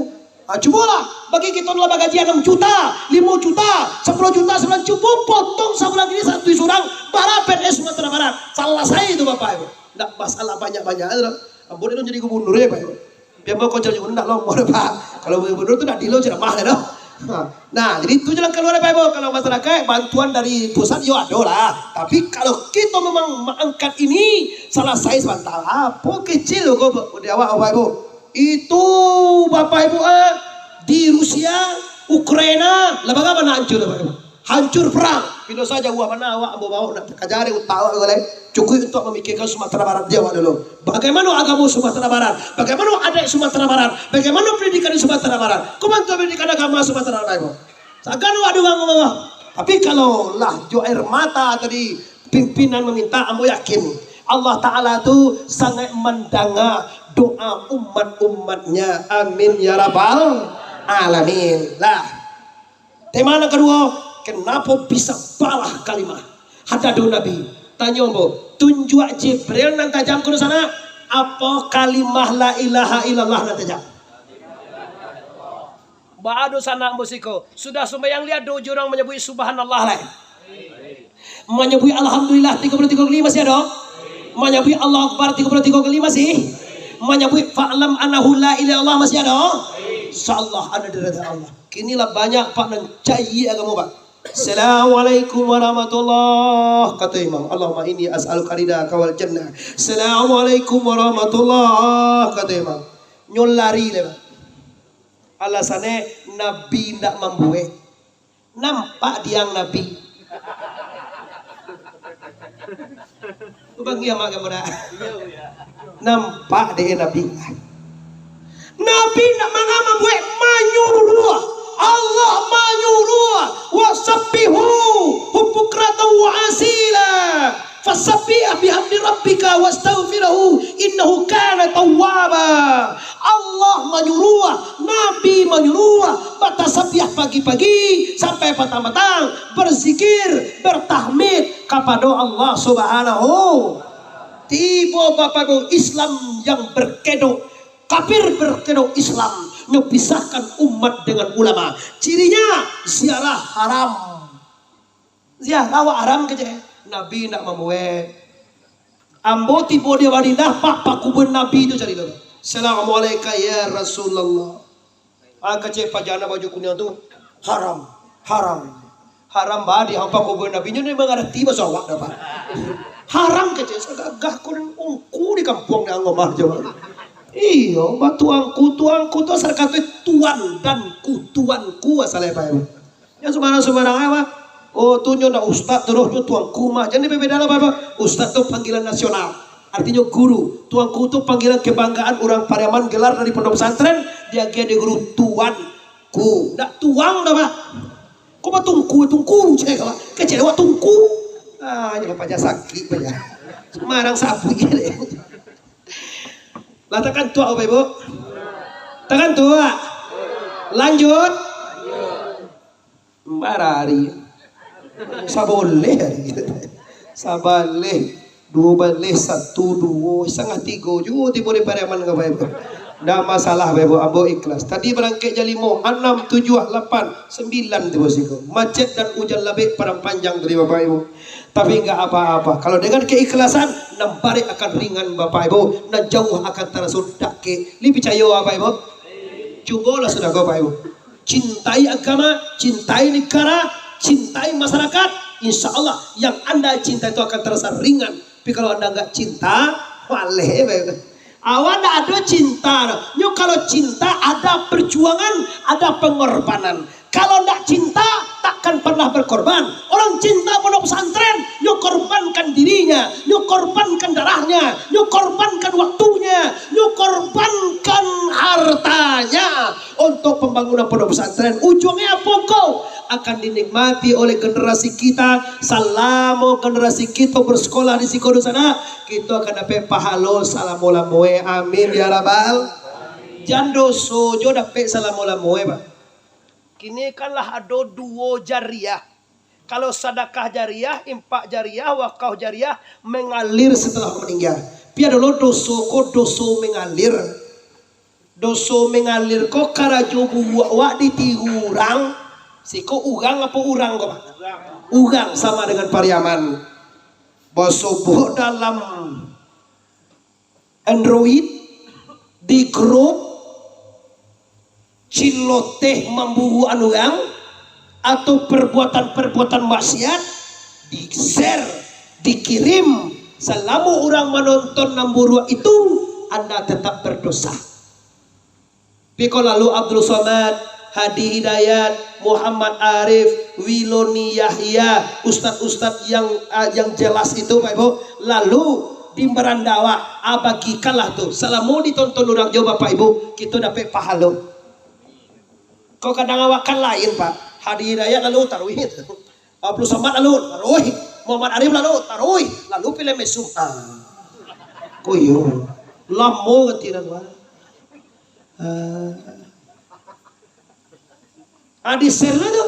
Ah, cubolah, bagi kito lah bagaji anam juta, limo juta, sapuluah juta sabulan, cubo potong sabulan kini saratuih surang, bara P N S Sumatera Barat. Salasai tu, Bapak Ibu. Ndak masalah banyak-banyak tu doh. Ambo ni jadi gubernur ya, Pak Ibu. Biar mau kocok juga ndak lomo doh, Pak. Kalau gubernur tu ndak dilo ceramah doh. Ha. Nah, jadi itu jalan keluar, Bapak Ibu. Kalau masyarakat, bantuan dari pusat yo ado lah. Tapi kalau kito memang maangkat ini, salasai sabanta. Apo kecil ko di awak, Bapak Ibu? Itu, Bapak Ibu, ah, di Rusia, Ukraina, lah bagaimana hancur, Bapak Ibu? Hancur perang. Pino sajo awak, mana awak ambo bawa nak takajari utak awak ko lai. Cukuik untuk mamikirkan Sumatera Barat di awak dulu. Bagaimana agamo Sumatera Barat? Bagaimana adat Sumatera Barat? Bagaimana pendidikan di Sumatera Barat? Kumantu pendidikan agama Sumatera Barat, Bapak Ibu? Sagan awak dulu ngomong. Tapi kalau lah jo air mata tadi, pimpinan meminta, ambo yakin Allah Ta'ala tu sangat mandanga doa umat-umatnya. Amin ya rabbal alamin. Lah, tema nan kaduo, kenapo bisa balah kalimah? Hadado Nabi, tanyo ambo, tunjuak Jibril nan tajam ko di sana, apo kalimah la ilaha illallah nan tajam? Baa dosa anak ambo siko. Sudah sumbayang liek ado jo urang manyabuik subhanallah lai? Manyabuik alhamdulillah tigo puluh tigo kali masih ado? Manyabuik Allahu Akbar tigo puluh tigo kali masih? Manyabuik fa'lam annahu la ilaha illallah masih ado? Insyaallah ado di hadarat Allah. Kini lah banyak, Pak, nan cayia agamo, Pak. "Assalamualaikum warahmatullah," kato imam. "Allahumma inni as'aluka ridaka wal jannah." "Assalamualaikum warahmatullah," kato imam. Nyo lari lai, Pak. Alasannyo Nabi indak mambuek. Nampak diang Nabi. Bangih amak kamu dah. Nampak dek Nabi. Nabi nak manga mambuek, manyuruah. Allah manyuruah. Wasabbihu bukratan wa asila. Fasabbih bihamdi rabbika wastaghfirhu innahu kana tawwaba. Allah manyuruah, Nabi manyuruah, batasabiah pagi-pagi sampai patang-patang, berzikir, bertahmid kapado Allah Subhanahu. Tibo Bapak Ibu Islam yang berkedok, kafir berkedok Islam, nyo pisahkan umat dengan ulama. Cirinya ziarah haram. Ziarah awak haram kecek. Nabi indak mambuek. Ambo tibo di Madinah, pak, pakuburan Nabi tu cari tu. Assalamualaikum ya Rasulullah. Ah, kecek pajana baju kuniang tu haram, haram. Haram badi apa kuburan Nabi nyo ni mangarati baso awak dah, Pak. Haram kecek sagagah ko ungku di kampuang ni angomah jo. Iyo, batuangku, tuangku tu asal kato tuan dan ku, tuanku asal apa. Yang sembarang-sembarang ai, Pak. Oh, tu nyo ndak ustaz tu doh, nyo tuangku mah. Jadi bebeda lah, Pak. Ustaz tu panggilan nasional. Artinyo guru. Tuangku tu panggilan kebanggaan urang Pariaman, gelar dari pondok pesantren, diagiah dek guru tuanku. Ndak tuang dah, Pak. Kok batungku, tungku, cek, Pak. Kecewa tungku. Ah, jadi paja sakik paja. Sembarang sabuik deh. Lah takan tuak, Bapak Ibu. Takan tuak. Lanjut. Barari. Saboleh hari. Sabaleh, duo baleh, satu, duo, satangah tigo juo tibo di Pariaman ka Bapak Ibu. Ndak masalah, Bapak Ibu, ambo ikhlas. Tadi barangkek jam limo, anam, tujuah, lapan, sambilan tibo siko. Macet dan ujan labek Padang Panjang tadi, Bapak Ibu. Tapi nggak apa-apa. Kalau dengan keikhlasan, nan barek akan ringan, Bapak Ibu. Nan jauah akan taraso dakek. Li picayo, Bapak Ibu? Cubolah sudah, Bapak Ibu. Cintai agama, cintai negara, cintai masyarakat, insya Allah yang Anda cinta itu akan terasa ringan. Tapi kalau Anda nggak cinta, maleh, Bapak. Awak ndak ado cinta. Nyo kalau cinta ada perjuangan, ada pengorbanan. Kalau ndak cinta, takkan pernah berkorban. Orang cinta pondok pesantren, nyo korbankan dirinya, nyo korbankan darahnya, nyo korbankan waktunya, nyo korbankan hartanya. Untuk pembangunan pondok pesantren. Ujungnya apa ko? Akan dinikmati oleh generasi kita. Salamo generasi kita bersekolah di siko di sana, kita akan dapat pahalo salamo-lamoe. Amin ya rabbal. Jan doso jo dapat salamo-lamoe, Pak. Kini kan lah ado duo jariah. Kalau sadakah jariah, infak jariah, wakaf jariah mengalir setelah meninggal. Tapi ado lo doso ko, doso mengalir. Doso mengalir ko karajo buruak wak ditiru urang. Siko urang apo urang ko, Pak? Urang sama dengan Pariaman. Basobok dalam Android, di grup, ciloteh mamburuakan urang, atau perbuatan-perbuatan maksiat, di-share, dikirim, salamo urang manonton nan buruak itu, Anda tetap berdosa. Piko lalu Abdul Somad, Hadi Hidayat, Muhammad Arif, Wiloni Yahya, ustad-ustad yang, ah, yang jelas itu, Bapak Ibu, lalu di beranda awak, ah, bagikanlah tu. Salamo ditonton urang jo, Bapak Ibu, kito dapek pahalo. Kok kadang awak kan lain, Pak. Hadi Hidayat lalu taruih. Abdul Somad lalu taruih. Muhammad Arif lalu taruih. Lalu pilih mesum. Ah. Kok iyo? Lamo ganti dah, Pak. Ah. Ah, di-share lah tu.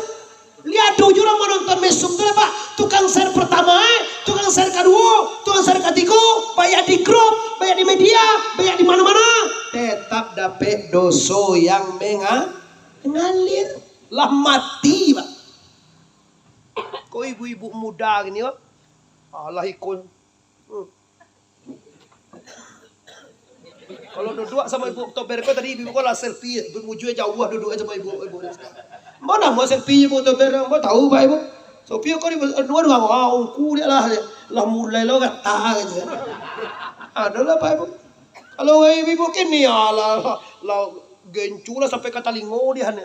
Lihat tujuh orang menonton mesum tu lah, Pak. Tukang share pertama, eh, tukang share kedua, tukang share ketiga, banyak di grup, banyak di media, banyak di mana-mana. Tetap dapek doso yang menga-, mengalir. Lah mati, Pak. Kok ibu-ibu muda gini, Pak? Alah ikut. Hmm. Kalau duduak samo ibu Oktober ko tadi, ibu ko lah selfie, ibu mujua jauah duduak samo ibu, ibu. Ambo namo selfie ibu Oktober, ambo tahu, Pak, ibu. Selfie ko di dua dua, wah, ungku dia lah, lah mulai lo gata gitu. Ado lah, Pak, ibu. Kalau ibu kini, alah, lah, lah, Gencu lah sampai ka talingo dia ni.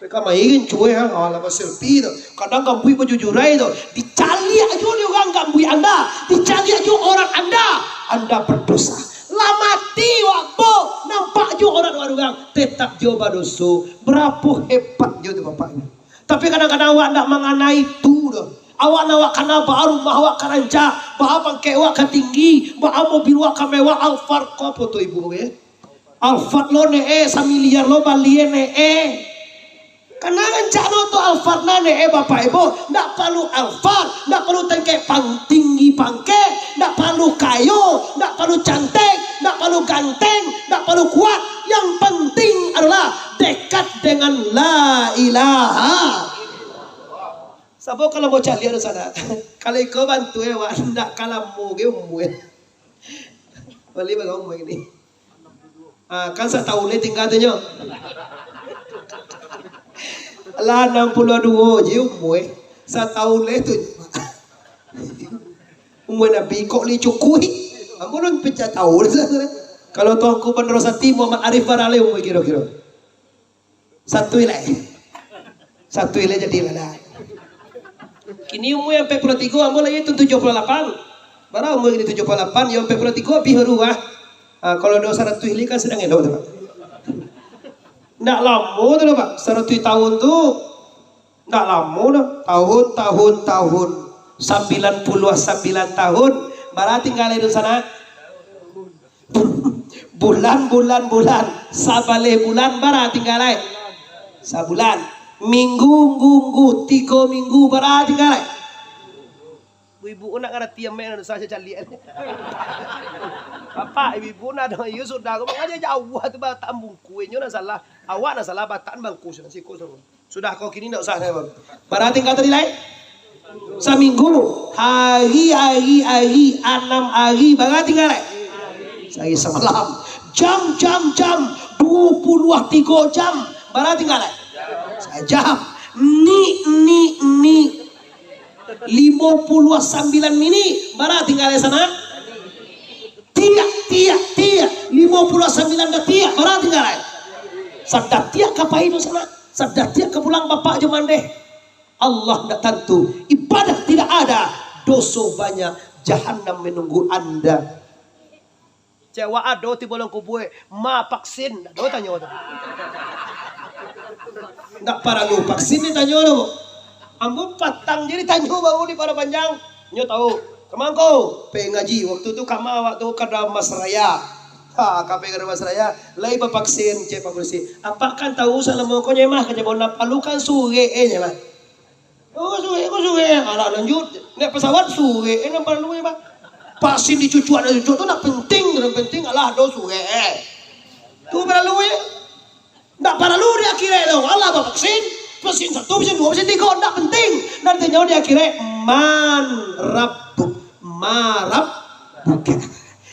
Mereka main gencu ya, alah baselfie tu. Kadang gambui baju jurai tu. Dicaliak juo dek urang gambui anda. Dicaliak juo orang anda. Anda berdosa. Lah mati wak bo, nampak juo orang-orang, tetap juo badoso. Barapo hebat juo tu bapak ni. Tapi kadang-kadang awak ndak manganai tu doh. Awak nak awak kana baa rumah awak ka rancak, baa pangkek awak ka tinggi, baa mobil awak ka mewah, Alphard ko apo tu ibu eh? Alphard lo ne eh, samiliar lo bali ne eh. Kana rancak lo tu Alphard na ne eh bapak ibu, ndak paralu Alphard, ndak paralu tengkek pang, tinggi pangkek, ndak paralu kayo, ndak paralu cantik, ndak paralu ganteng, ndak paralu kuat. Yang penting adalah dekat dengan la ilaha. Sabo kalau mau caliak di sana. Kalau iko bantu eh, wak ndak ka lamo ge umua. Bali bagai umua ini. Ah, kan satahun leh tingga tu nyo. Lah anam puluah duo je umua. Satahun leh tu. Umua Nabi kok li cukuik. Ambo lun pecah tahun. Kalau Tuanku Bandaro Sati Muhammad Arif bara lai umua kiro-kiro. Satu ilai. Satu ilai jadi lah dah. Kini umua ampek puluah tigo, ambo lai tu tujuah puluah lapan. Bara umua kini tujuah puluah lapan, yo ampek puluah tigo abih baru ah. Ha, kalau do saratuih ilai kan sadang elok tu, Pak. Ndak lamo tu doh, Pak. Saratuih tahun tu ndak lamo doh. Tahun, tahun, tahun. Sambilan puluah sambilan tahun. Bara tingga lai di sana? Bulan, bulan, bulan. Sabaleh bulan bara tingga lai? Sabulan. Minggu, nggu, nggu, tigo minggu bara tingga lai? Ibu-ibu nak ngarati amek nan usah caliak. Bapak, ibu-ibu nak ado, iyo sudah, ko mangaja jauah tu batang bungkuh, inyo nan salah. Awak nan salah, batang bungkuh, sudah siko sudah. Sudah ko kini ndak usah, Bang. Bara tingga tadi lai? Saminggu. Hari, hari, hari, anam hari, bara tingga lai? Sahari samalam. Jam, jam, jam, duo puluah tigo jam, bara tingga lai? Sajam. Nik, nik, nik. Limo puluah sambilan minik, bara tingga lai sana? Tiak, tiak, tiak, limo puluah sambilan datiak, bara tingga lai? Sadatiak ka pai tu sana, sadatiak ka pulang bapak jo mandeh. Allah ndak tantu, ibadah tidak ada, doso banyak, jahanam menunggu anda. Cewek ado tibo dalam kubua, "Ma vaksin?" Ndak ado tanyo tu. Ndak paralu vaksin ditanyo tu. Ambo patang je ditanyo baru di Padang Panjang. Nyo tahu. Kama ko? Pai ngaji. Waktu tu kama awak tu ka Dharmasraya. Ha, ka pai ka Dharmasraya. Lai bavaksin, cek Pak Polisi. Apak kan tahu salamo ko nyemah, ka jabau nan paralu kan surek eh nyemah. Oh, surek ko surek. Alah, lanjut. Naik pesawat surek eh nan paralu eh, Pak. Vaksin dicucuak, nak cucuak tu nak penting, nak penting alah do surek eh. Tu paralu eh. Ndak paralu di akhirat tu. Alah bavaksin, vaksin satu, vaksin duo, vaksin tigo, ndak penting. Nan ditanyo di akhirat, "Man rabbuk?" Ma rabbuka.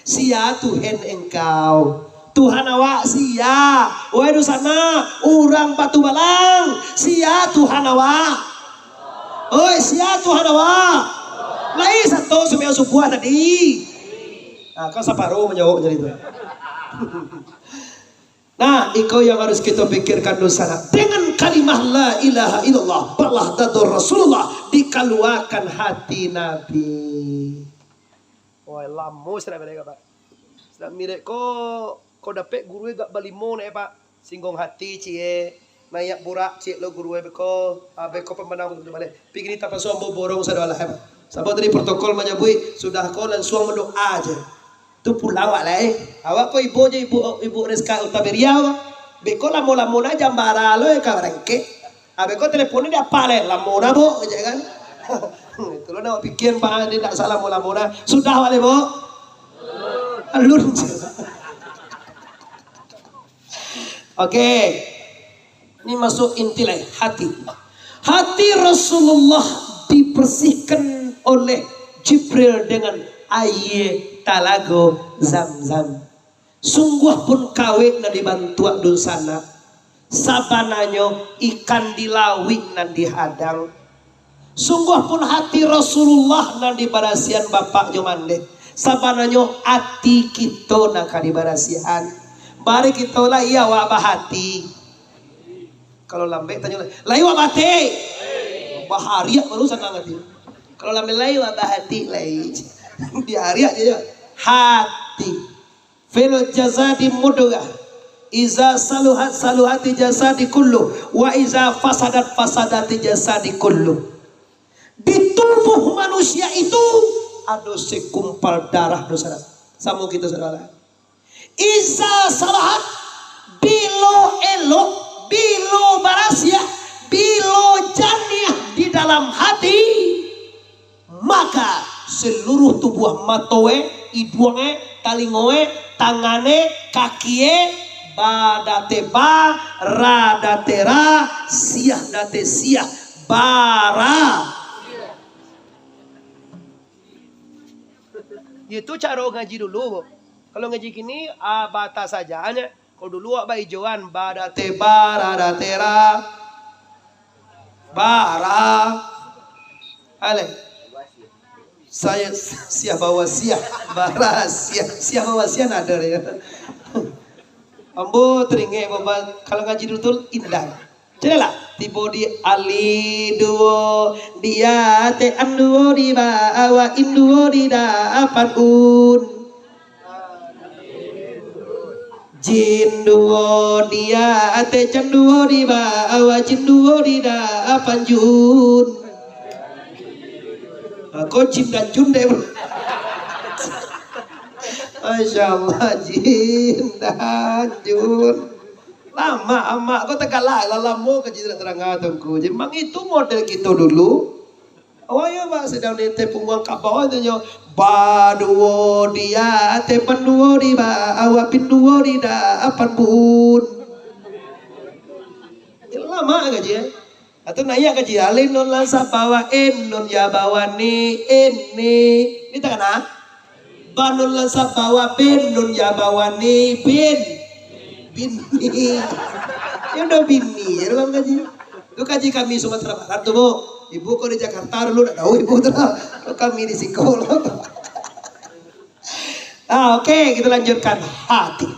Sia Tuhan engkau? Tuhan awak sia? Wahai dunsanak, urang Batubalang, sia Tuhan awak? Oi, sia Tuhan awak? Lai sato sumbayang subuah tadi? Nah, kan saparo manjawab jadi tu. Nah, iko yang harus kita pikirkan dunsanak. Dengan kalimah la ilaha illallah, balah dado Rasulullah, dikaluakan hati Nabi. Wah, lamo sudah balik, Pak. Sudah mirek ko, ko dapek guru gak balimo nek, Pak. Singguang hati cie, nayak burak cie lo guru beko, ah, beko pemenang betul balik. Pigi ni tapaso ambo borong sado alah, Pak. Sabab tadi protokol manyabuik, sudah ko langsuang mandoa aja. Tu pulang awak lai. Awak ko ibo je ibu, ibu Rizka Utaberia ko. Beko lamo-lamo na jam bara lo ka barangkek. Abeko telepon ni diapa lai? Lamo na, Bu, je kan. Itulah nak pikian, Pak, dia tak salah lamo-lamo na. Sudah awak lai, Bu? Alun. Oke. Ini masuk inti lai, hati. Hati Rasulullah dibersihkan oleh Jibril dengan aia talago Zam-Zam. Sungguah pun kawek nan dibantuak dunsanak, sabananyo ikan di lauik nan dihadang. Sungguah pun hati Rasulullah nan dibarasiahan bapak jo mandeh, sabananyo ati kito nan ka dibarasiahan. Mari kito lai awak bahati. Kalau lambek tanyo lai, lai awak bahati. Bahariak baru sanang hati. Kalau lambek lai awak bahati lai. Dihariak je. Hati. Fil jasadi mudghah. Iza saluhat saluhati jasadi kullu. Wa iza fasadat fasadati jasadi kullu. Di tubuh manusia itu ado segumpal darah, saudara. Samo kito, saudara. Iza salahat, bilo elok, bilo barasiah, bilo janiah di dalam hati, maka seluruh tubuah, mato e, iduang e, talingo e, tangan e, kaki e, ba date ba, ra date ra, siah date siah, bara. Itu caro ngaji dulu, Bu. Kalau ngaji kini, ah, batas sajo nyo. Kalau dulu awak baijoan, ba date ba, ra date ra, bara. Ale. Saya siah bawa siah, bara siah, siah bawa siah nada dia. Ambo teringek, Bapak, kalau ngaji dulu tu indah. Caliaklah, tibo di alin duo, di ateh an duo, di bawah in duo, di dapan un. Jin duo, di ateh jan duo, di bawah jin duo, di dapan jun. Ah, ko jin dan jun deh, bro. Masya Allah, jin dan jun. Lamak amak ko tagalak, lah lamo kaji tu nak taranga Tuangku. Jadi, memang itu model kito dulu. Awak yo, Pak, sadang di ateh pungguang kabau tu nyo, ba duo di ateh, pan duo di bawah, pin duo di dapan, bun. Lamak kaji, eh. Atau naiak kaji, alif nun lam sabab wa in nun ya bawah ni, ini. Ini takana? Ba nun lam sabab wa bin nun ya bawah ni, bin. Bini. Ya udah bini, ya dalam kaji. Tu kaji kami Sumatera Barat tu, Bu. Ibu kok di Jakarta dulu, ndak tahu ibu tu lah. Kok kami di siko lah. Ah, oke, kita lanjutkan. Hati.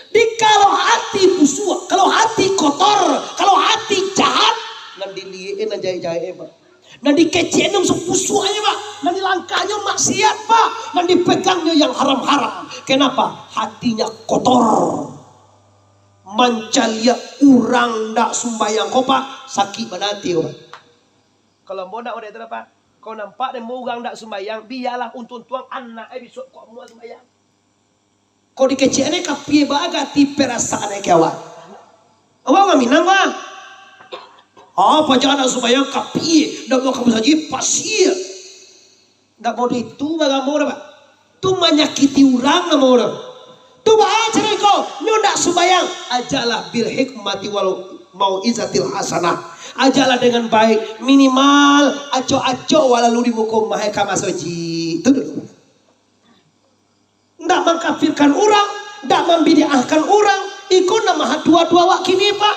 Di kalau hati busuak, kalau hati kotor, kalau hati jahat, nan diliek-e, nan jahek-jahek-e, Pak. Nan dikecek-e, nan busuak-busuaknyo, Pak. Nan dilangkahnyo maksiat, Pak. Nan dipegangnyo yang haram-haram. Kenapa? Hatinya kotor. Mancaliak urang ndak sumbayang ko, Pak, sakik bana ati ko, Pak. Kalau ambo ndak model tu lah, Pak. Kalau nampak dek ambo urang ndak sumbayang, bialah untuang-untuang anak e bisuak ko amuah sumbayang. Kok dikecek-e kapie bagai ati perasaan e ka awak. Awak urang Minang, Pak. Ah, paja anak sumbayang kapie, ndak mau ka musajik, pasia. Ndak model itu bagamo dah, Pak. Tu manyakiti urang namo dah. Tu baa caro iko, nyo ndak sumbayang. Ajaklah bil hikmati wal mau'izatil hasanah. Ajaklah dengan baik, minimal acok-acok wak lalu di muko umah e ka musajik. Tu dulu. Ndak mangkafirkan urang, ndak mambid'ahkan urang. Iko nan mahadua-dua awak kini, Pak.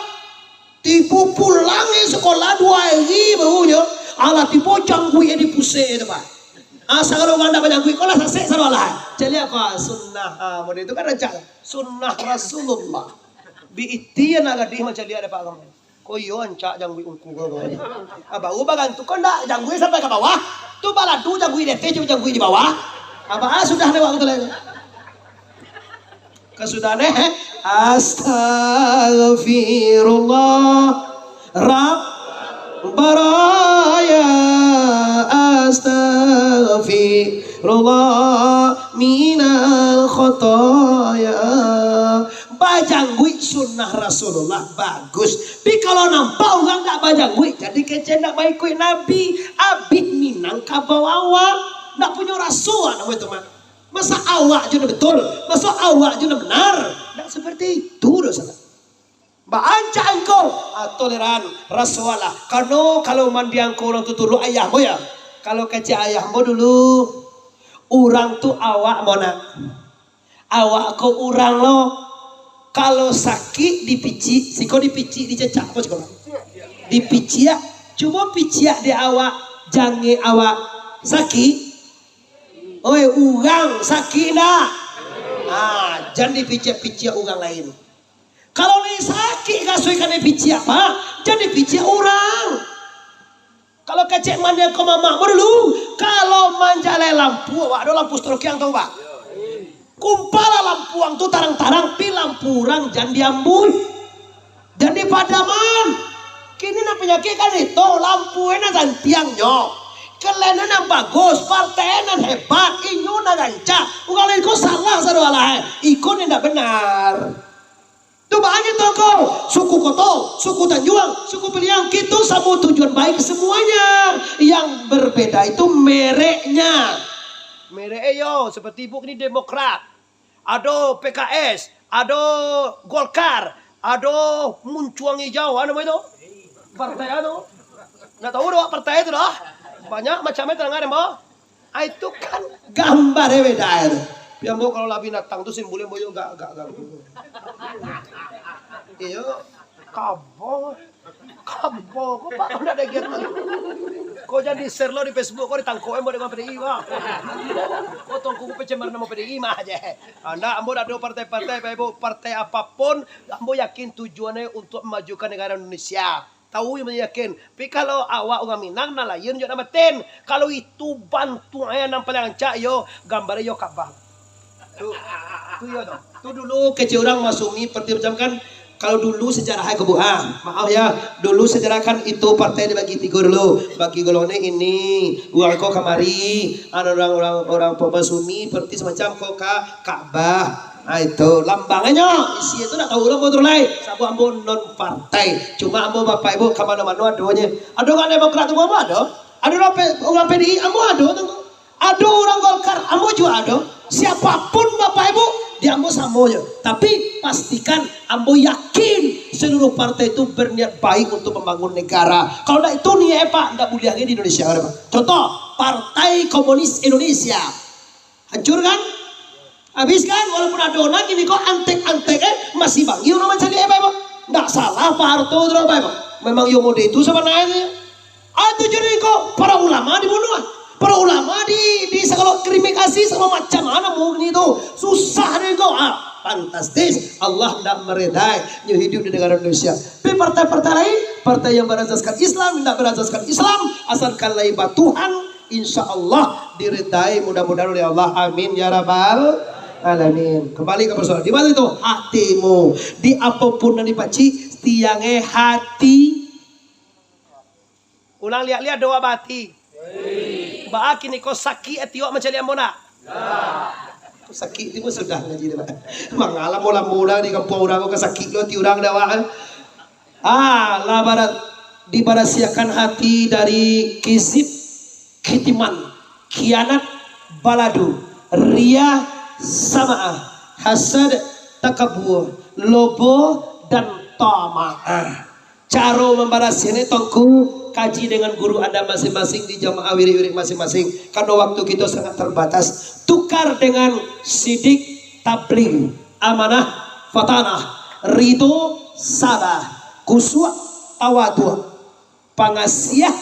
Tibo pulang e sakolah duo ari baru nyo, alah tibo jangguik e dipusek e tu, Pak. Ah, sagalo urang ndak bajangguik, ko lah sasek sagalo alah. Caliak ko, ah, sunnah. Ah, model itu kan rancak lah. Sunnah Rasulullah. Bi iti anak gadih mancaliak dek Pak Kamal. Ko iyo rancak jangguik ungku ko, ko. Ah, baru bagantung ko ndak jangguik sampai ka bawah. Tu baladu jangguik di ateh jo jangguik di bawah. Ah, baa sudah lewat tu lai. Kasudahan, eh? Astagfirullah, Rabb baraya, astagfirullah minal khotoya. Bajangguik sunnah Rasulullah, bagus. Tapi kalau nampak urang ndak bajangguik, jadi kecek ndak baikuik Nabi. Abih Minang kabau awak, ndak punyo raso namo itu mah. Masa awak jo nan betul? Masa awak jo nan benar? Ndak seperti itu doh, saudara. Baa rancak angko, ah, toleran, raso lah. Karano kalau mandiang ko urang tu dulu ayah ambo ya. Kalau kecek ayah ambo dulu, urang tu awak mah nak. Awak ko urang lo. Kalau sakik dipicik, siko dipicik, dicecak ko siko. Dipiciak, cubo piciak di awak, jangek awak. Sakik? Oi, urang sakik ndak? Ah, jan dipiciak-piciak urang lain. Kalau lai sakik kasuik kanai piciak, Pak, jan dipiciak urang. Kalau kecek mande ko mamak mo dulu, kalau manjalai lampu, awak ado lampu strokiang tu, Pak. Kumpalah lampu ang tu tarang-tarang, pi lampu urang jan diambuih. Jan dipadaman. Kini nan panyakik kan itu, lampu nan santiangnyo. Kalian nan bagus, partai nan hebat, inyo nan rancak. Urang lain ko salah sado alah, eh. Iko nan indak benar. Tu baa kito ko, suku Koto, suku Tanjuang, suku Piliang, kito samo tujuan baik semuanya. Yang berbeda itu mereknya. Merek yo, seperti ibu ni Demokrat, ado P K S, ado Golkar, ado Muncuang Hijau, anu namo itu? Partai anu. Ndak tahu doh partai itu doh. Banyak macam itu dengar, Mbok. Ah, itu kan gambar e beda itu. Pi ambo kalau lah binatang tu simbolnyo ambo yo gak, gak, gak. Iyo, kabo. Kabo, ko Pak, ndak ado giat tu. Ko jan di-share lo di Facebook, ko ditangkok ambo dengan P D I, Pak. Ko tongku ku pencemar namo P D I mah je. Ah, ndak, ambo ndak ado partai-partai, Bapak Ibu, partai apapun, ambo yakin tujuannyo untuk memajukan negara Indonesia. Tahu yang yakin. Tapi kalau awak urang Minang, nan lain jo nan batin. Kalau itu bantuaknyo nan paling rancak, yo, gambar yo Ka'bah. Tu, tu yo tu. Tu dulu kecek urang Masyumi, partai macam kan, kalau dulu sejarah ko, Bu, ah, maaf ya, dulu sejarah kan itu partai dibagi tigo dulu. Bagi golongan ini, urang ko kamari, anu urang, urang, urang Masyumi, partai semacam ko ka Ka'bah. Ah, itu lambangannyo. Isi itu ndak tahu lah, ambo tu lai. Sabab ambo non partai. Cuma ambo Bapak Ibu ka mano-mano adonyo. Ado urang Demokrat tu ambo ado. Ado urang P-, urang P D I ambo ado tu. Ado urang Golkar ambo juo ado. Siapapun Bapak Ibu, di ambo samonyo. Tapi pastikan ambo yakin seluruh partai itu berniat baik untuk membangun negara. Kalau ndak itu niat, Pak, ndak buliah lagi di Indonesia, Pak. Contoh, Partai Komunis Indonesia. Hancur kan? Habis kan? Walaupun ado nan kini ko antek-antek, eh, masih bangih urang mancaliak, eh, Bapak Ibu. Ndak salah Pak Harto tu, Bapak Ibu. Memang yo mode itu sabananyo. Ah, tujuan ko para ulama dibunuah. Para ulama di, di sagalo kriminasi, sagalo macam, ah, namo kini tu. Susah deh ko. Ah, fantastis. Allah ndak meredai nyo hidup di negara Indonesia. Tapi partai-partai lain, partai yang berasaskan Islam, ndak berasaskan Islam, asalkan lai batuhan, insya Allah diredai mudah-mudahan oleh Allah. Amin ya rabbal alamin. Kembali ke persoalan. Di mana itu? Hatimu. Di apapun nan dipacik, tiangnyo hati. Ulang liak-liak doa bati. Baa kini ko sakik ati awak mancaliak ambo nak? Sakik tu pun sudah ngaji tu, Pak. Mangalam lamo-lamo urang di kampuang urang ko, ka sakik lo ati urang dah, Pak. Ah, lah barat, dibarasiahkan hati dari kizib, kitiman, kianat, baladu, riya, samaah, hasad, takabur, lobo, dan tamaah. Caro mambarasiahnyo, Tuangku, kaji dengan guru anda masing-masing di jamaah wirid-wirid masing-masing. Karano waktu kito sangat terbatas. Tukar dengan sidik, tablig, amanah, fatanah, ridho, sabar, khusyuk, tawaduk, pangasiah,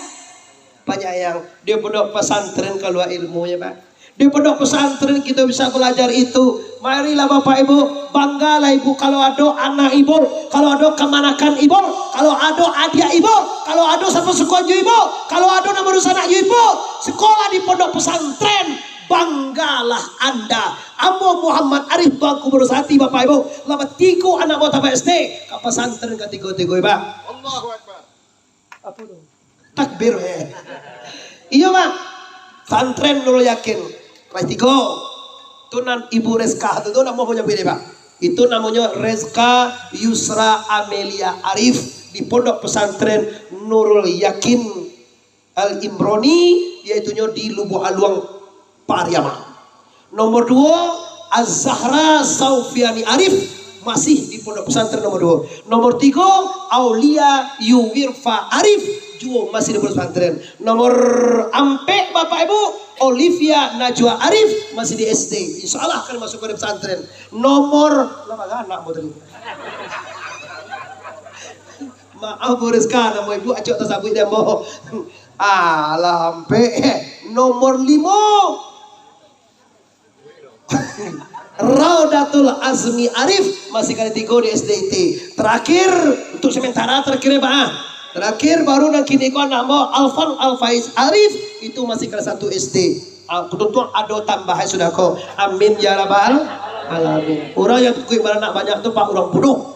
panyayang. Di pondok pesantren kalua ilmunyo, Pak. Di pondok pesantren kito bisa balajar itu. Marilah Bapak Ibu, banggalah Ibu kalau ado anak Ibu, kalau ado kamanakan Ibu, kalau ado adiak Ibu, kalau ado sapa suko jo Ibu, kalau ado nan badunsanak jo Ibu, sekolah di pondok pesantren, banggalah Anda. Ambo Muhammad Arif Tuangku Barusa Ati, Bapak Ibu, lah batigo anak ambo tamat S D, ka pesantren katigo-tigo, Pak. Allahu Akbar. Apa tu? Takbir, eh. Iyo, Pak. Santren Nurul Yakin. Kelas tigo. Tu nan Ibu Reska tu, tu namo punyo pilih, Pak. Itu namonyo Reska Yusra Amelia Arif di Pondok Pesantren Nurul Yakin Al Imroni, yaitunyo di Lubuak Aluang, Pariaman. Nomor duo, Az-Zahra Saufiani Arif, masih di Pondok Pesantren nomor duo. Nomor tigo, Aulia Yuwirfa Arif, juo masih di Pondok Pesantren. Nomor ampek, Bapak Ibu, Olivia Najwa Arif, masih di S D. Insya Allah akan masuk ke pesantren. Nomor, lah baganak mo tadi. Maaf, Bu Rizka, namo ibu acok tasabuik dek ambo. Alah, ampek. Nomor limo. Raudatul Azmi Arif, masih kali tigo di S D I T. Terakhir, untuk sementara terakhir ya, Pak, ah. Terakhir baru nan kini ko namo Alfan Alfaiz Arif, itu masih kelas satu S D. Ah, kebetulan ado tambahan sudah ko. Amin ya rabbal alamin. Urang yang tukuik baranak banyak tu, Pak, urang bodoh.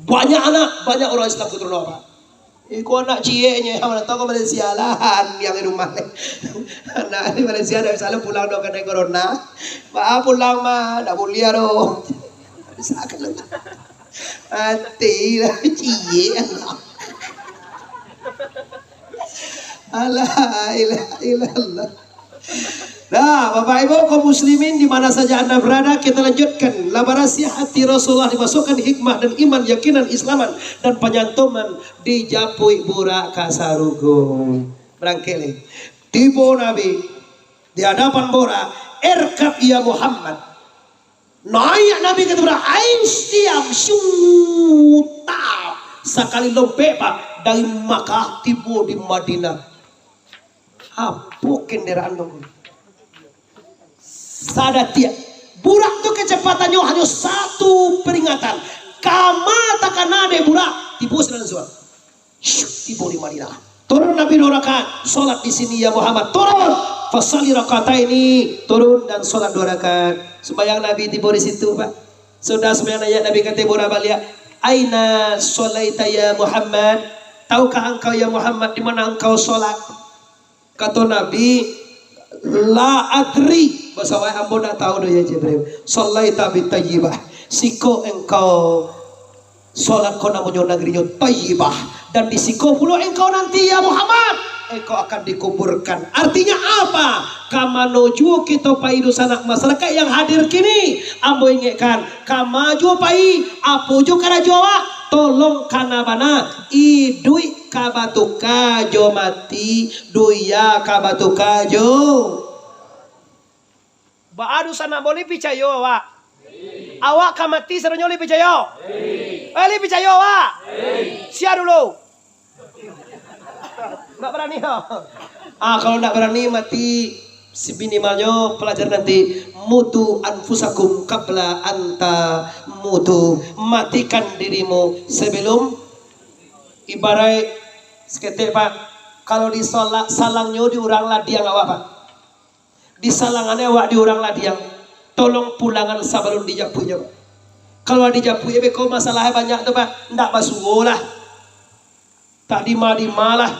Banyak anak, banyak urang Islam keturunan, Pak. Iko anak cieknyo yang datang ke Malaysia lah, yang di rumah. Anak di Malaysia dari sana pulang dua kena corona. Pak pulang mah, ndak boleh doh. Mati lah ciek anak. Alah, ilah, ilah Allah. Nah, Bapak Ibu kaum muslimin di mana saja Anda berada, kita lanjutkan. Lah barasiah hati Rasulullah dimasukkan hikmah dan iman, yakinan, islaman, dan panyantuman dijapuik burak ka sarugo. Barangkek lai. Tibo Nabi di hadapan burak, "Irkab ya Muhammad." Naiak Nabi ka burak, ain siam, syuta. Sakali lompek, Pak, dari Makkah tibo di Madinah. Apo kendaraan tu? Sadatiak. Burak tu kecepatannyo hanyo satu peringatan. Kama takana dek burak, tibo sinan suah. Syuk, tibo di Madinah. Turun Nabi dua rakaat, salat di sini ya Muhammad. Turun. Fasalli rakaataini, turun dan salat dua rakaat. Sumbayang Nabi tibo di situ, Pak. Sudah sumbayang naiak, Nabi kato burak baliak, "Aina sallaita ya Muhammad?" Tahukah engkau ya Muhammad di mana engkau salat? Kato Nabi, "La adri." Baso awak, "Ambo ndak tahu doh ya Jibril." "Sallaita bi Tayyibah." Siko engkau salat ko namonyo nagrinyo Tayyibah. Dan di siko pulo engkau nanti ya Muhammad, engkau akan dikuburkan. Artinya apa? Ka mano juo kito pai dunsanak masyarakat yang hadir kini, ambo ingekkan, kama juo pai, apo juo karajo awak, tolong kana bana, iduik ka batuka jo mati, dunia ka batuka jo. Baa dunsanak ambo, lai picayo awak? Awak ka mati sadonyo, lai picayo? Eh, lai picayo awak? Sia dulu. Ndak barani, yo? Ah, kalau ndak barani mati, seminimalnyo pelajaran nanti, "Mutu anfusakum qabla anta mutu." Matikan dirimu sebelum, ibaraik saketek, Pak, kalau disolak, salangnyo di urang ladiang awak, Pak. Disalangan awak di urang ladiang, tolong pulangan sabalun dijapuiknyo, Pak. Kalau dijapuik, beko masalahnyo banyak tu, Pak. Ndak basuo lah. Tak dima-dima lah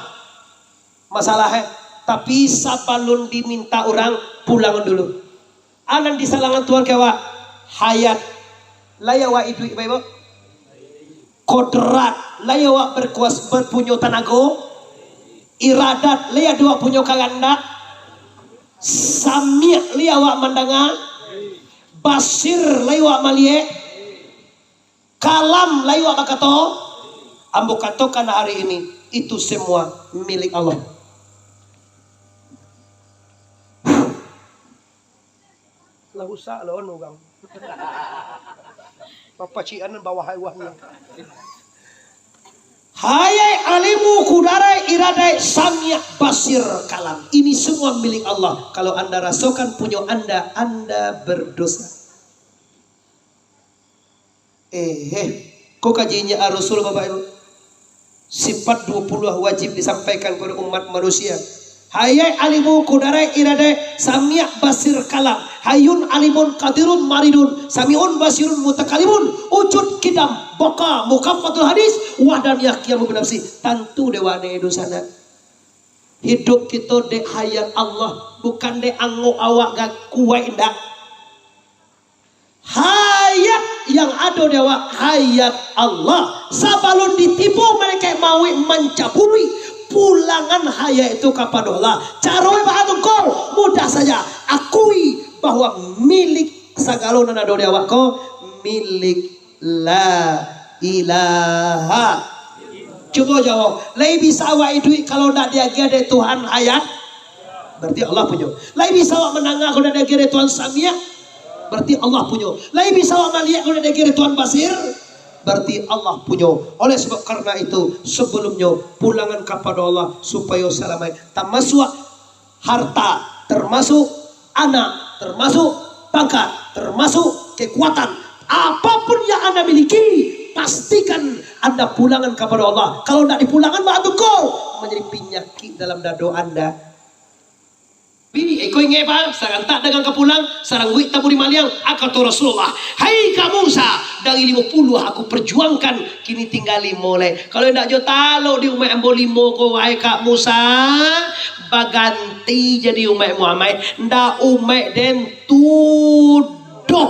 masalahnyo. Tapi sabalun dimintak urang, pulangan dulu. Anan disalangan Tuhan ka awak, hayat. Lai awak iduik, Bapak Ibu? Kodrat, lai awak berkuas-, berpunyo tanago? Iradat, lai ado awak punyo kahandak? Samiak, lai awak mandanga? Basir, lai awak maliek? Kalam, lai awak bakato? Ambo katokan hari ini, itu semua milik Allah. Lah rusak lon urang. Papacikan bawah ai wahnyo. Hayai alimu kudarai iradai samiak basir kalam. Ini semua milik Allah. Kalau anda rasokan punyo anda, anda berdosa. Eh, eh. Ko kajinyo Rasul, Bapak Ibu. Sifat dua puluh wajib disampaikan kepada umat manusia. Hayai alimu kudarai iradai samiak basir kalam. Hayun alimun kadirun maridun. Samiun basirun mutakalimun. Wujud kidam baka mukafatul hadis. Wahdaniyah kiamu binafsi. Tantu dewa ne dosa nak. Hidup kito dek hayat Allah. Bukan dek angok awak ga kuaik ndak. Hayat yang ado di awak, hayat Allah. Sabalun ditibo malaikat mauik mancabuik, pulangan hayat itu kapado Allah. Caro baa tu ko? Mudah saja. Akui bahwa milik sagalo nan ado di awak ko milik La ilaha. Cubo jawab, lai bisa awak iduik kalau ndak diagiah dek Tuhan hayat? Berarti Allah punyo. Lai bisa awak mandanga kalau ndak diagiah dek Tuhan samiak? Berarti Allah punyo. Lai bisa awak maliek kalau ndak diagiah dek Tuhan basir? Berarti Allah punyo. Oleh sebab karena itu, sebelumnyo pulangan kapado Allah supayo salamaik. Tamasuak harta, termasuk anak, termasuk Maka, termasuk kekuatan, apapun yang Anda miliki, pastikan Anda pulangkan kepada Allah. Kalau ndak dipulangkan, bak tu ko, menjadi penyakit dalam dado Anda. Bi, iko ingai, Pak, sarantak dagang ka pulang, sarangguik taburi maliang, a kato Rasulullah, "Hai ka Musa, dari limo puluah aku perjuangkan, kini tingga limo lai. Kalau indak jo talok di umaik ambo limo ko, wahai ka Musa, baganti jadi umaik Muhammad, ndak umaik den tu doh."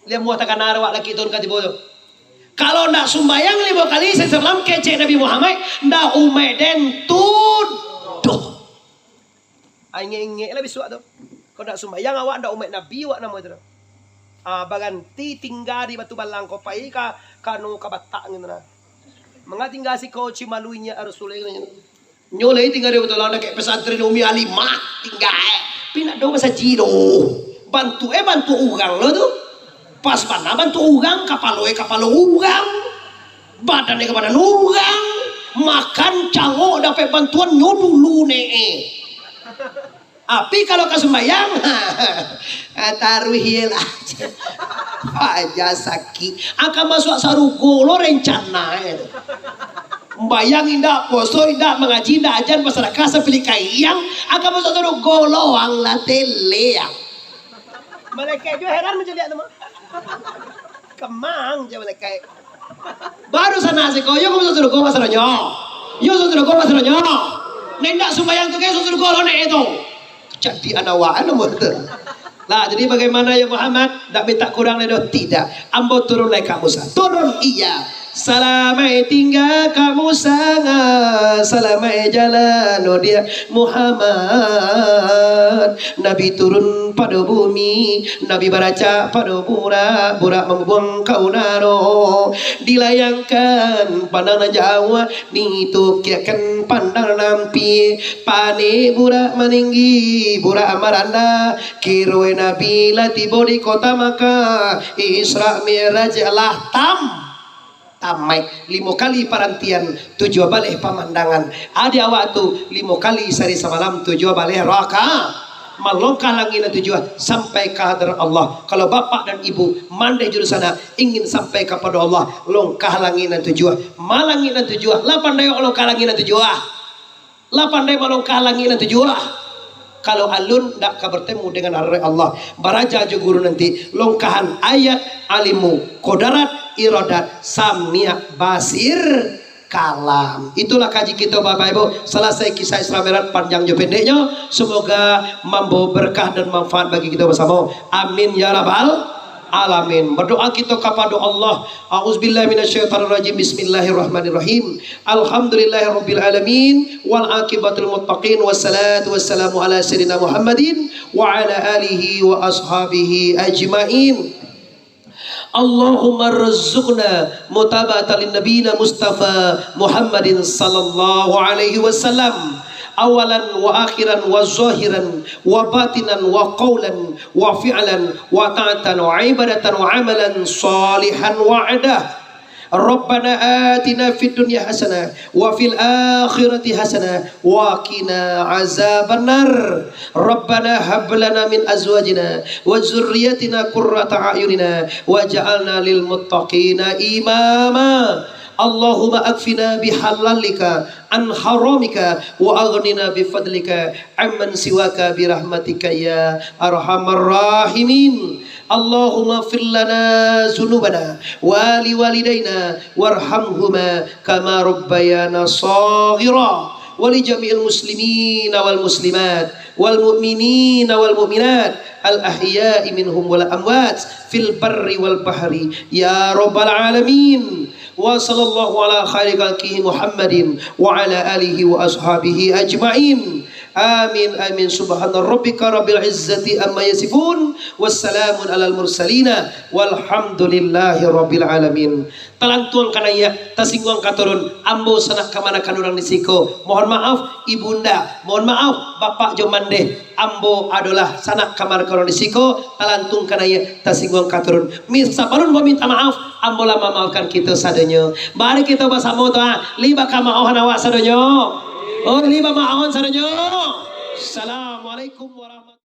Lian muah takana awak laki turun ka tibo tu. Kalau ndak sumbayang limo kali sahari samalam, kecek Nabi Muhammad, ndak umaik den tu doh. Ah, ingek-ingek lah bisuak tu. Kok ndak sumbayang awak, ndak umaik Nabi awak namo itu tu. Ah, baganti tingga di Batu Balang ko pai ka, ka anu, ka Batak gitu nah. Manga tingga siko Cimalu inyak Rasulullah gitu. Nyo lai tingga di Batu Balang dakek pesantren Umi Halimah tingga, eh. Tapi ndak ado masajik doh. Bantuak, eh, bantuak urang lo tu. Pas bana bantuak urang, kapalo, eh, kapalo urang. Badan, eh, ka badan urang. Makan cangok dapek bantuan nyo dulu ne, eh. Tapi kalau ka sumbayang, ah, taruih ye lah. Aja sakik. Akan masuak sarugo lo rencana e tu. Sumbayang indak, puaso indak, mangaji indak, ajan, basadakah sapilih kaiang, akan masuak sarugo lo ang lah tele ang. Malaikat juo heran mancaliak tu mah. Kemang je malaikat. Baru sanak siko, yo ka masuak sarugo, masalonyo. Yo ka masuak sarugo, masalonyo. Nek indak sumbayang tu, ka masuak sarugo lo nek tu. Jadi anak awak, anu, tu. Lah, jadi bagaimana ya Muhammad? Ndak minta kurang lai doh? Tidak. Ambo turun lai ka Musa. Turun, iya. Salamaik tingga ka Musa, salamaik jalan, oh dia Muhammad. Nabi turun pado bumi, Nabi baracak pado Burak, Burak mambuang ka udaro. Dilayangkan pandang nan jauah, ditukiakkan pandang nan ampia. Panek Burak maninggi, Burak marandah. Kironyo Nabi lah tibo di kota Makkah. Isra Mi'raj lah tam. Tamaik. Limo kali parantian, tujuah baleh pamandangan. Adi awak tu, limo kali sahari samalam, tujuah baleh raka. Malongkah langik nan tujuah, sampai ka hadarat Allah. Kalau bapak dan ibu, mandeh jo dunsanak, ingin sampai kapado Allah, longkah langik nan tujuah. Ma langik nan tujuah, lah pandai awak longkah langik nan tujuah. Lah pandai malongkah langik nan tujuah. Kalau alun, ndak ka bertemu dengan hadarat Allah. Baraja jo guru nanti, longkahan ayat, alimu, kodarat, iradat, samiak, basir, kalam. Itulah kaji kito, Bapak Ibu. Salasai kisah Isra Mi'raj, panjang jo pendeknyo. Semoga mambawa berkah dan manfaat bagi kito basamo. Amin ya rabbal alamin. Berdoa kito kapado Allah. A'udzubillahi minasyaitonirrajim. Bismillahirrahmanirrahim. Alhamdulillahirabbil alamin. Wal aqibatul muttaqin. Wassalatu wassalamu ala sayyidina Muhammadin wa ala alihi wa ashabihi ajmain. Allahumma rzuqna mutaba'atan lin nabiyina Mustafa Muhammadin sallallahu alaihi wasallam, awalan wa akhiran wa zahiran wa batinan wa qaulan wa fi'lan wa ta'atan wa ibadatan wa amalan salihan wa adah. Rabbana atina fid dunya hasanah wa fil akhirati hasanah wa qina azabannar. Rabbana hab lana min azwajina wa dzurriyyatina qurrata a'yunina waj'alna lil muttaqina imama. Allahumma akfina bihalalika an haramika wa aghnina bifadlika amman siwaka birahmatika ya arhamar rahimin. Allahumma fir lana dzunubana wa li walidaina warhamhuma kama rabbayana shaghira. Wa li jami'il muslimina wal muslimat wal mu'minina wal mu'minat al ahya'i minhum wal amwat fil barri wal bahri ya rabbal alamin. Wa sallallahu ala khairi khalqihi Muhammadin wa ala alihi wa ashabihi ajmain. Amin, amin. Subhana rabbika rabbil izzati amma yasifun. Wassalamun alal mursalina. Walhamdulillahi rabbil alamin. Talantuang ka naiak, tasingguang ka turun. Ambo sanak kamanakan urang di siko. Mohon maaf, ibunda. Mohon maaf, bapak jo mandeh. Ambo adolah sanak kamanakan urang di siko. Talantuang ka naiak, tasingguang ka turun. Mi-, sabalun baminta maaf, ambo lah mamaafkan kito sadonyo. Mari kito basamo tu, ah. Li bakamaohan awak sadonyo. Oh, li bamaohan sadonyo. Assalamualaikum warahmatullahi